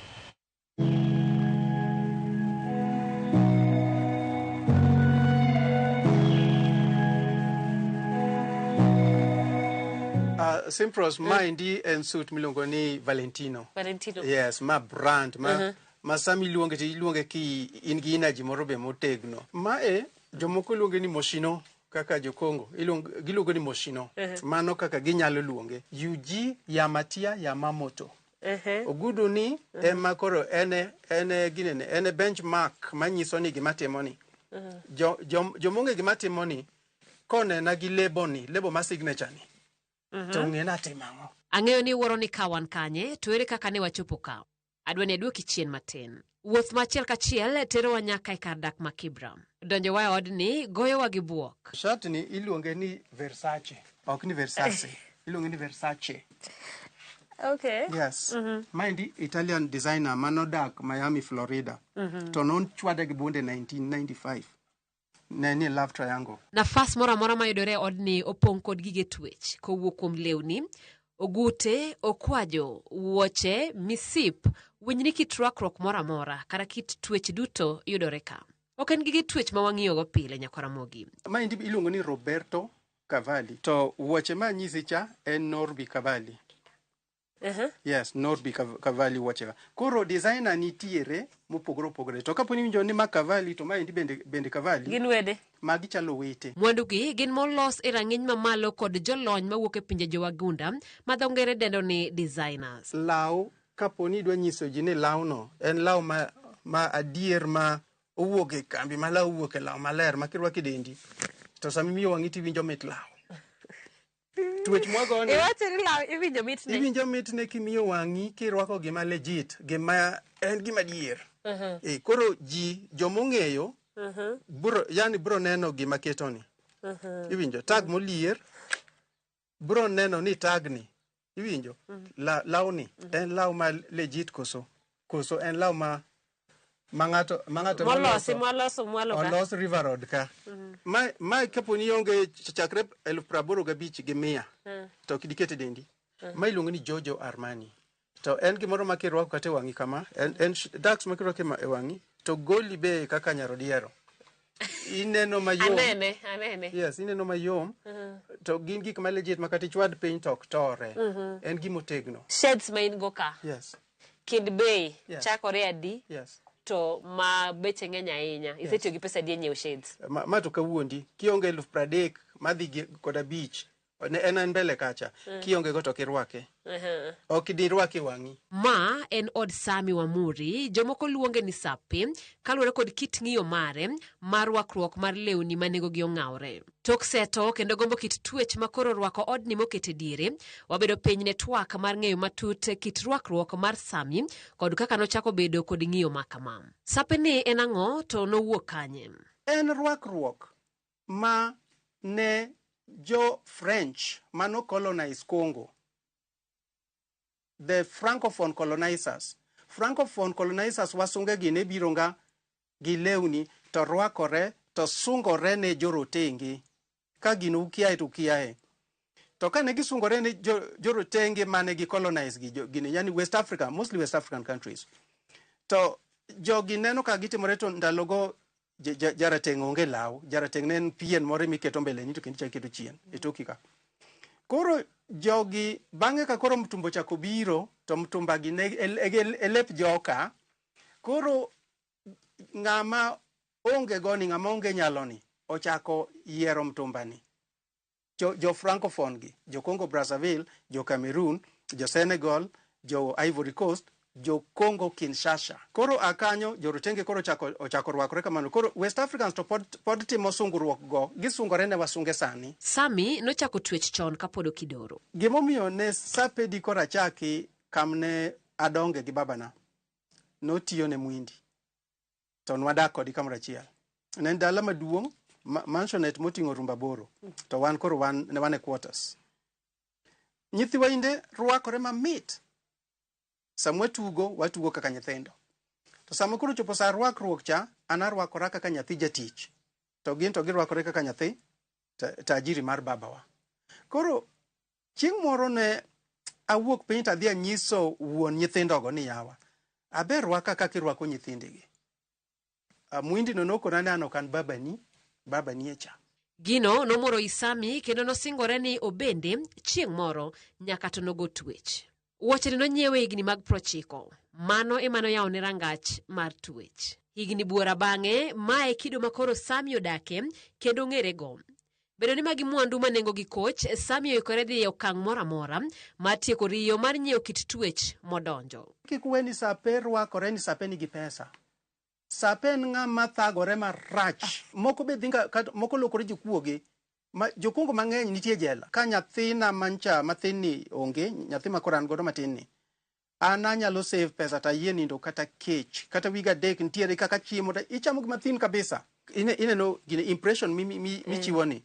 Simpros, maendi en suit miluongo ni Valentino. Valentino. Yes, ma brand ma ma sama iluonge to iluonge ki in gi energy moro be motegno. Mae jomoko luonge ni Moschino kaka jo Congo giluongo ni Moschino. Mano kaka ginyalo luonge. Yuji Yamatia Yamamoto. Ogudu ni ema koro ene ginene ene benchmark manyiso ni gima timo ni. Jomonge gima timo ni konena gi lebo ni, lebo ma signature ni. To ong'e natimo ang'o. Ang'eyo ni wuoro ni ka wan kanye, to ere kaka ne wachopo ka. Adwa ni aduoki chien matin. Wuoth ma achiel kachiel terowa nyaka e kar dak ma Kibra. Donjowa e odni goyowa gi buok. Shat ni iluonge ni Versace, ok ni Versace. Iluonge ni Versace. Okay. Yes. Maendi Italian designer manodak Miami, Florida. To nochwade gi bunde 1995. Ne ni love triangle. Nafas moro amora mayudore e odni opong' kod gige twech kowuok kuom lewni, ogute, okwajo, wuoche, misip, winjni kit rwakruok moro amora kata kit twech duto yudore ka. Ok en gige twech ma wang'iyogo pile Nyakwaramogi. Maendi iluongo ni Roberto Cavalli. To wuoche ma anyisi cha en Norbi Cavalli. Yes, Norbi Cavalli wuoche ga. Koro designer nitiere mopogore opogore. To kapo ni iwinjo ni ma Cavalli to maendi bende Cavalli. Gin wede. Magi chalo wete. Mwandugi gin molos e rang'iny mamalo kod jolony mawuok e pinje jowagunda ma dho ngere dendo ni designers. Law, kapo ni idwa nyiso ji ni lawno en law ma adier ma owuok e kambi ma law owuok e law maler ma kirwako e dendi to sama imiyo wang'i tiwinjo mit law. Twech mwagone. Iwacho ni law iwinjo mitne. Iwinjo mitne kimiyo wang'i kirwako gima legit, gima en gima adier. Koro ji jomong'eyo bro, yani bro neno gima ketoni. Iwinjo tag molier bro neno ni tag ni. Iwinjo lawni en law ma legit koso en law ma ng'ato moloso mwalo ka. Olos River Road ka. Ma kapo ni onge chakre 85,100 to ok dikete dendi. Ma iluongo ni Giorgio Armani. To en gimoro ma kirwako kata e wang'i kama, en dax ma kirwako e wang'i to goli be kaka nyarodiero. Ineno mayom. Anene. Yes, ineno mayom. To gin gik ma legit ma kata ichwad piny to ok tore. En gimotegno. Shades ma in go ka. Yes. Kind bei chakore adi? Yes. To ma beche ng'eny ahinya. Isetiyo gi pesa adi e nyiewo shades? Ma to kawuondi. Kionge 30,000 madhi kod 5. En mbele kacha. Kionge go to kirwake. Ok dirwake wang'i. Ma en od Sami Wamuri, jomoko luonge ni Sapi, kaluwore kod kit ng'iyo mare mar rwakruok mar lewni ma nengogi ong'awre. Tok seto kendo gombo kit twech ma koro rwako odni mokete diere, wabedo piny ne twak mar ng'eyo matut kit rwakruok mar Sami kod kaka nochako bedo kod ng'iyo ma kama. Sapi ni en ang'o to nowuok kanye? En rwakruok ma ne jo French mano colonize Congo. The Francophone colonizers. Francophone colonizers wasunge gi ne biro nga gi lewni to rwakore to sungore ne jorotenge. Ka gino ukiae to ukiae. To ka ne gisungore ne jorotenge mane gi colonize gi gini, yani West Africa, mostly West African countries. To jogi neno ka gitimore to ndalogo Jarateng' onge law. Jarateng' ne en pien moro miketo mbeleni to kendo ichako iketo chien e toki ka. Koro jogi bang'e ka koro mtumba ochako biro to mtumba gi ne e lep joka. Koro ng'ama onge goni, ng'ama onge nyaloni ochako yiero mtumba ni. Jo Francophone gi, jo Congo Brazzaville, jo Cameroon, jo Senegal, jo Ivory Coast, jo Congo Kinshasa. Koro a kanyo jorotenge koro ochako rwakore kamano. Koro West Africans to pod timo sungruok go, gisungore ne wasunge sani. Sami nochako twech chon kapod okidoro. Gimomiyo ne Sapedi koro achaki kamne adonge gi babana, notiyo ne Mwindi. To nwadak kodi kamoro achiel. Ne en dala maduong', mansionette moting'o rumba 8, to wan koro ne wan e quarters. Nyithiwa inde rwakore mamit. Sama watugo, watugo kaka nyithindo. To sama koro chopo sa rwakruok cha, an arwakora kaka nyathi jatich. To gin to girwakore kaka nyathi tajiri mar babawa. Koro chieng' moro ne awuok piny to adhi anyiso wuon nyithindogo ni yawa, aber rwaka kaka irwako nyithindigi. Mwindi no nokona ni an ok an babani, babani e cha. Gino nomoro Isami kendo nosingore ni obende chieng' moro nyaka to nogo twech. Wuochene nonyiewe higni mag 90. Mano ema noyawone rangach mar twech. Higni buora bang'e, mae kido ma koro Sami odake kendo ong'erego. Bedo ni magi mwandu ma nengogi koch, Sami oikore dhi e okang' moro amora mar tieko riyo mar nyiewo kit twech modonjo. Kik we ni Sape rwakore ni Sape nigi pesa. Sape en ng'ama thagore marach. Moko be dhi moko lokore jokuoge. Ma jokungo mang'eny nitie jela. Ka nyathina mancha mathin ni onge, nyathi ma koro an godo matin ni, an anyalo save pesa to ayie nindo kata kech, kata wiga 3 nitiere kaka chiemo, to ichamo gima thin kabisa. Ineno gine impression michiwo ni.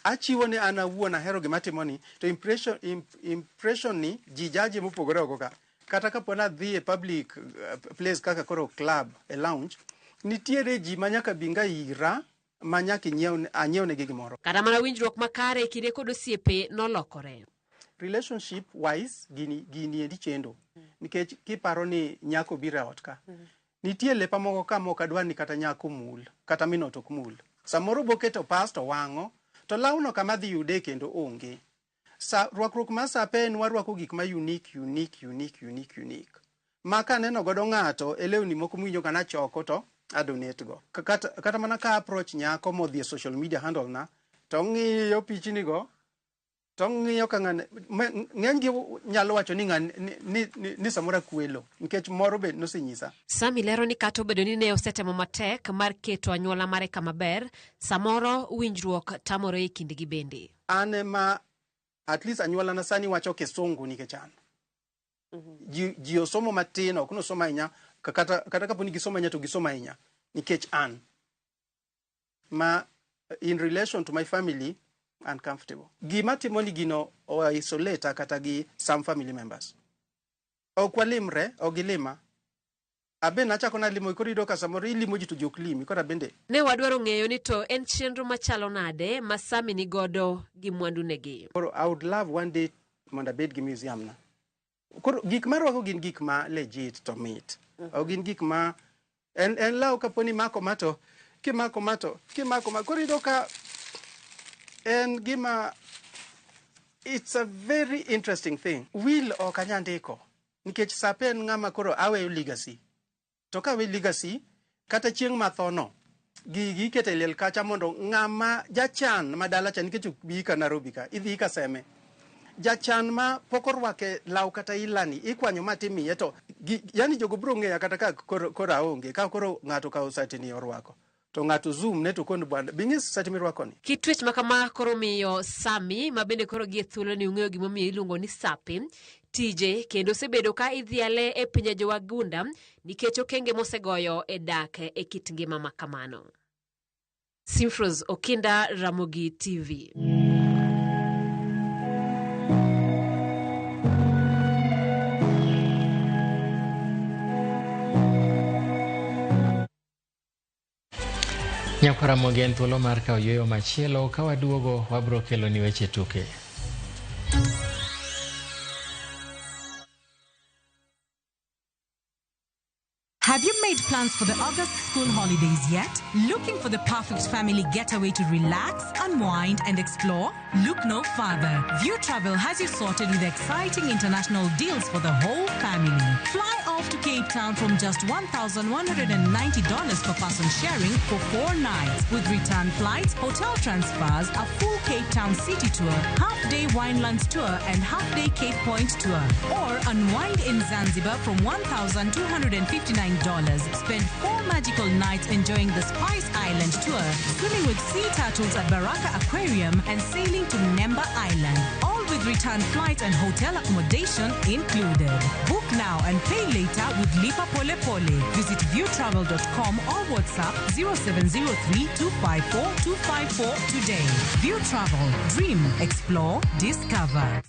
Achiwo ni an awuon ahero gima atimo ni, to impression ni ji jaji mopogore oko ka. Kata kapo ni adhi e public place kaka koro club, e lounge, nitiere ji ma nyaka bi nga ira, ma nyaka anyiewnegi gimoro. Kata mana winjruok makare e kinde kod osiepe nolokore. Relationship wise, gini endi chendo. Nikech kiparo ni nyako biro e ot ka, nitie lepa moko ka mok adwar ni kata nyako mul, kata min ot ok mul. Samoro boketo pas to wang'o, to lawno kama adhi yude kendo onge. Sa, rwakruok mar Sape en warwako gik ma unique, unique, unique, unique, unique. Ma kaneno godo ng'ato e lewni moko miwinjo ka nachoko to adonate go. Kata mana ka approach nyako modhi e social media handle na, to ng'iyo pichni go, to ng'iyo ka ng'ane, ng'eny gi nyalo wacho ni ng'ane, ni samoro akwelo, nikech moro be nosenyisa. Sami lero ni kata obedo ni ne osetemo matek mar keto anyuola mare kama ber, samoro winjruok tamore e kindgi bende. An ema at least anyuola na sani wacho kisungu nikech an. Ji osomo matin, ok nosomo ahinya, kata kapo ni gisomo ahinya to gisomo ahinya nikech an. Ma in relation to my family, uncomfortable. Gima timo ni gino o isolate kata gi some family members. Ok walimre, ok gilima. Abe nachako nalimo, koro iyudo ka samoro ilimo ji to ji ok limi, koro abende. Ne wadwaro ng'eyo ni to en chenro machalo nade ma Sami ni godo gi mwandunegi. Koro I would love one day mondo abed gi museum na. Koro gik marwako gin gik ma legit to mit. Ok gin gik ma en law kapo ni mako ma to, kimako ma to, kimako ma, koro iyudo ka en gima, it's a very interesting thing. Will ok anyal ndiko, nikech Sape en ng'ama koro aweyo legacy. To ka aweyo legacy, kata chieng' matho no, gigi iketo e liel kacha mondo ng'ama jachan ma dala cha, nikech ok bi ka Nairobi ka, idhi ka Seme. Jachan ma pok orwake law kata ilani, ikwanyo ma timiye to, yani jogo biro ng'eya kata ka koro aonge, ka koro ng'ato okawo sati ni orwako. To ng'ato zoom ne to kon bwana, bi ng'is sati mirwako ni. Kit twech ma kama koro miyo Sami, ma bende koro gie thuolo ni ung'eyo gimomiyo iluongo ni Sape, tije kendo osebedo ka idhiale e pinje jowagunda nikech okenge mosegoyo e dak e kit ngima ma kamano. Simfros Okinda, Ramogi TV. Nyakwar Ramogi en thuolo mar kawo yueyo machielo, ka waduogo wabro kelo ni weche tuke. Have you made plans? plans for the August school holidays yet? Looking for the perfect family getaway to relax, unwind, and explore? Look no further. View Travel has you sorted with exciting international deals for the whole family. Fly off to Cape Town from just $1,190 per person sharing for 4 nights, with return flights, hotel transfers, a full Cape Town city tour, half-day Winelands tour, and half-day Cape Point tour. Or unwind in Zanzibar from $1,259. Spend 4 magical nights enjoying the Spice Island tour, swimming with sea turtles at Baraka Aquarium, and sailing to Nemba Island. All with return flights and hotel accommodation included. Book now and pay later with Lipa Pole Pole. Visit viewtravel.com or WhatsApp 0703 254 254 today. View Travel. Dream, explore, discover.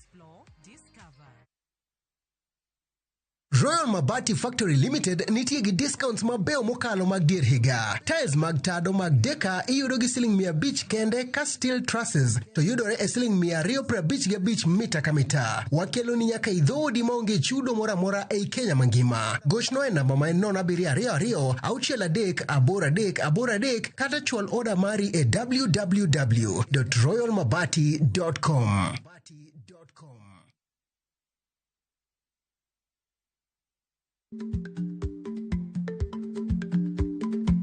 Royal Mabati Factory Limited nitie gi discounts mabeyo mokalo mag dier higa. Tiles mag tado mag deka iyudo gi siling 500 kende ka steel trusses to yudore e siling 255 mita ka mita. Wakeloni nyaka e dhoodi maonge chudo moro amora ei Kenya mangima. Gochno e namba ma en 0722 63 83 83 kata chwal oda mari e www.royalmabati.com.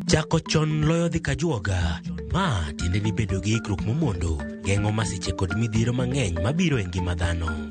Chako chon loyo dhi kajuoga. Ma tiende ni bedo gi ikruok momondo geng'o masiche kod midhiero mang'eny mabiro e ngima dhano.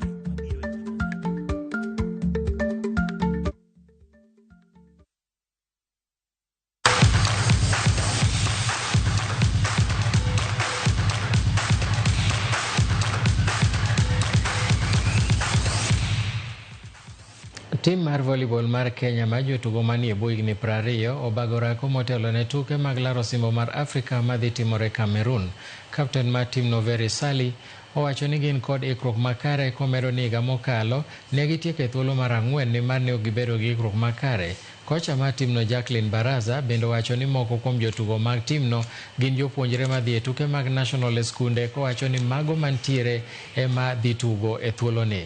Tim mar volleyball mar Kenya ma jotugo manie bwo higni 20 obago orako motelo ne tuke mag laro osimbo mar Afrika madhi timore Cameroon. Kapten mar timno Very Sally owacho ni gin kod ikruok makare komedo ni higa mokalo ne gitieko e thuolo mar 4 nimar ne ok gibedo gi ikruok makare. Kocha mar timno Jacqueline Baraza bende owacho ni moko kuom jotugo mag timno gin jopuonjre madhi e tuke mag national e skunde kowacho ni mago mantiere ema dhi tugo e thuoloni.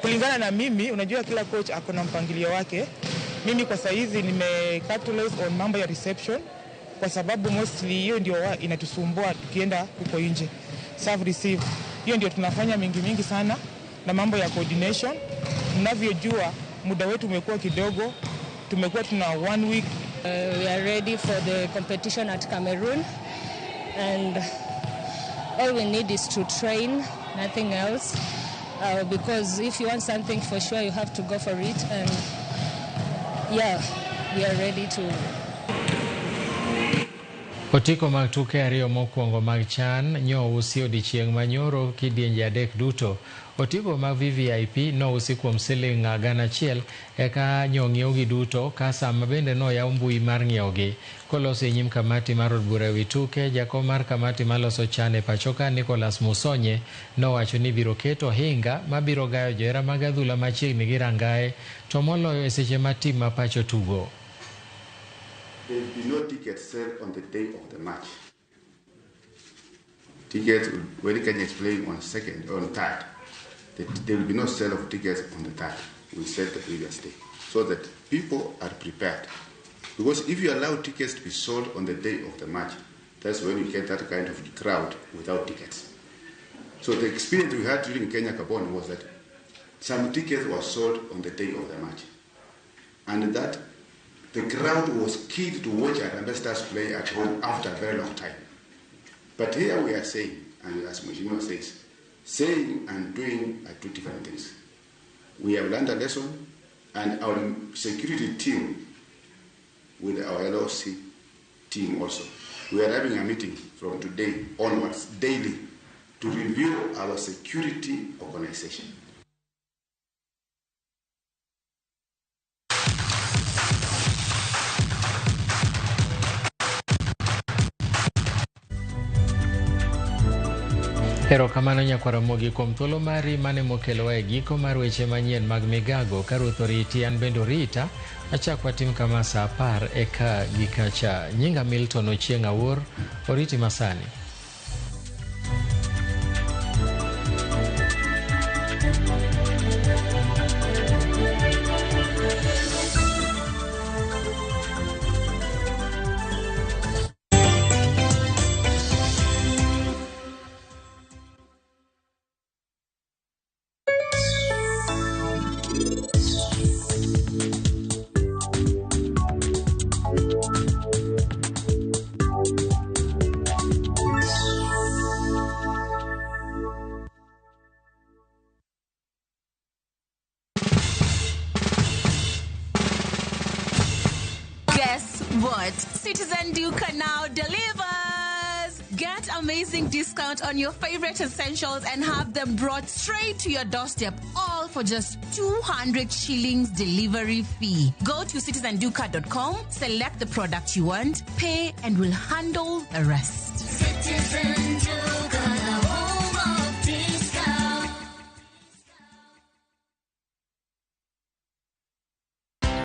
Kulingana na mimi, unajua kila coach ako na mpangilio wake. Mimi kwa saizi nime capitalize on mambo ya reception kwa sababu mostly hiyo ndio inatusumbua tukienda huko nje. Serve receive. Hiyo ndio tunafanya mingi mingi sana na mambo ya coordination. Mnavyojua muda wetu umekuwa kidogo. Tumekuwa tuna 1 week. We are ready for the competition at Cameroon and all we need is to train, nothing else. Because if you want something for sure, you have to go for it, and yeah, we are ready to. Otiko mag tuke ariyo mokwongo mag CHAN nyousi odiechieng' manyoro kidienje 3 duto. Otiko mag VVIP nousi kuom siling 1,000 eka nyong'iewogi duto ka sama bende noyaw mbui mar ng'iewogi. Koloso e nyim kamati mar od bura ewi tuke, jakom mar kamati maloso CHAN e pachoka Nicholas Musonye nowacho ni biro keto ohinga mabiro gayo johera mag adhula machiegni gi rangae to moloyo e seche ma tim ma pacho tugo. There will be no ticket sale on the day of the match. Tickets, when Kenya is playing on second, on third, there will be no sale of tickets on the third. We said the previous day, so that people are prepared. Because if you allow tickets to be sold on the day of the match, that's when you get that kind of crowd without tickets. So the experience we had during Kenya Gabon was that some tickets were sold on the day of the match, and that the crowd was keen to watch Harambee Stars play at home after a very long time. But here we are saying, and as Mheshimiwa says, saying and doing are two different things. We have learned a lesson, and our security team with our LOC team also, we are having a meeting from today onwards daily to review our security organization. Erokamano nyakwaramogi kuom thuolo mari mane mokelowa e giko mar weche manyien mag migago. Ka Ruoth oriti, an bende orita. Achak watim kama saa 10 eka gikacha. Nyinga Milton Ochieng' Awuor, oriti masani. what? Citizen Duka now delivers! Get amazing discount on your favorite essentials and have them brought straight to your doorstep, all for just 200 shillings delivery fee. Go to citizenduka.com, select the product you want, pay, and we'll handle the rest. Citizen Duka.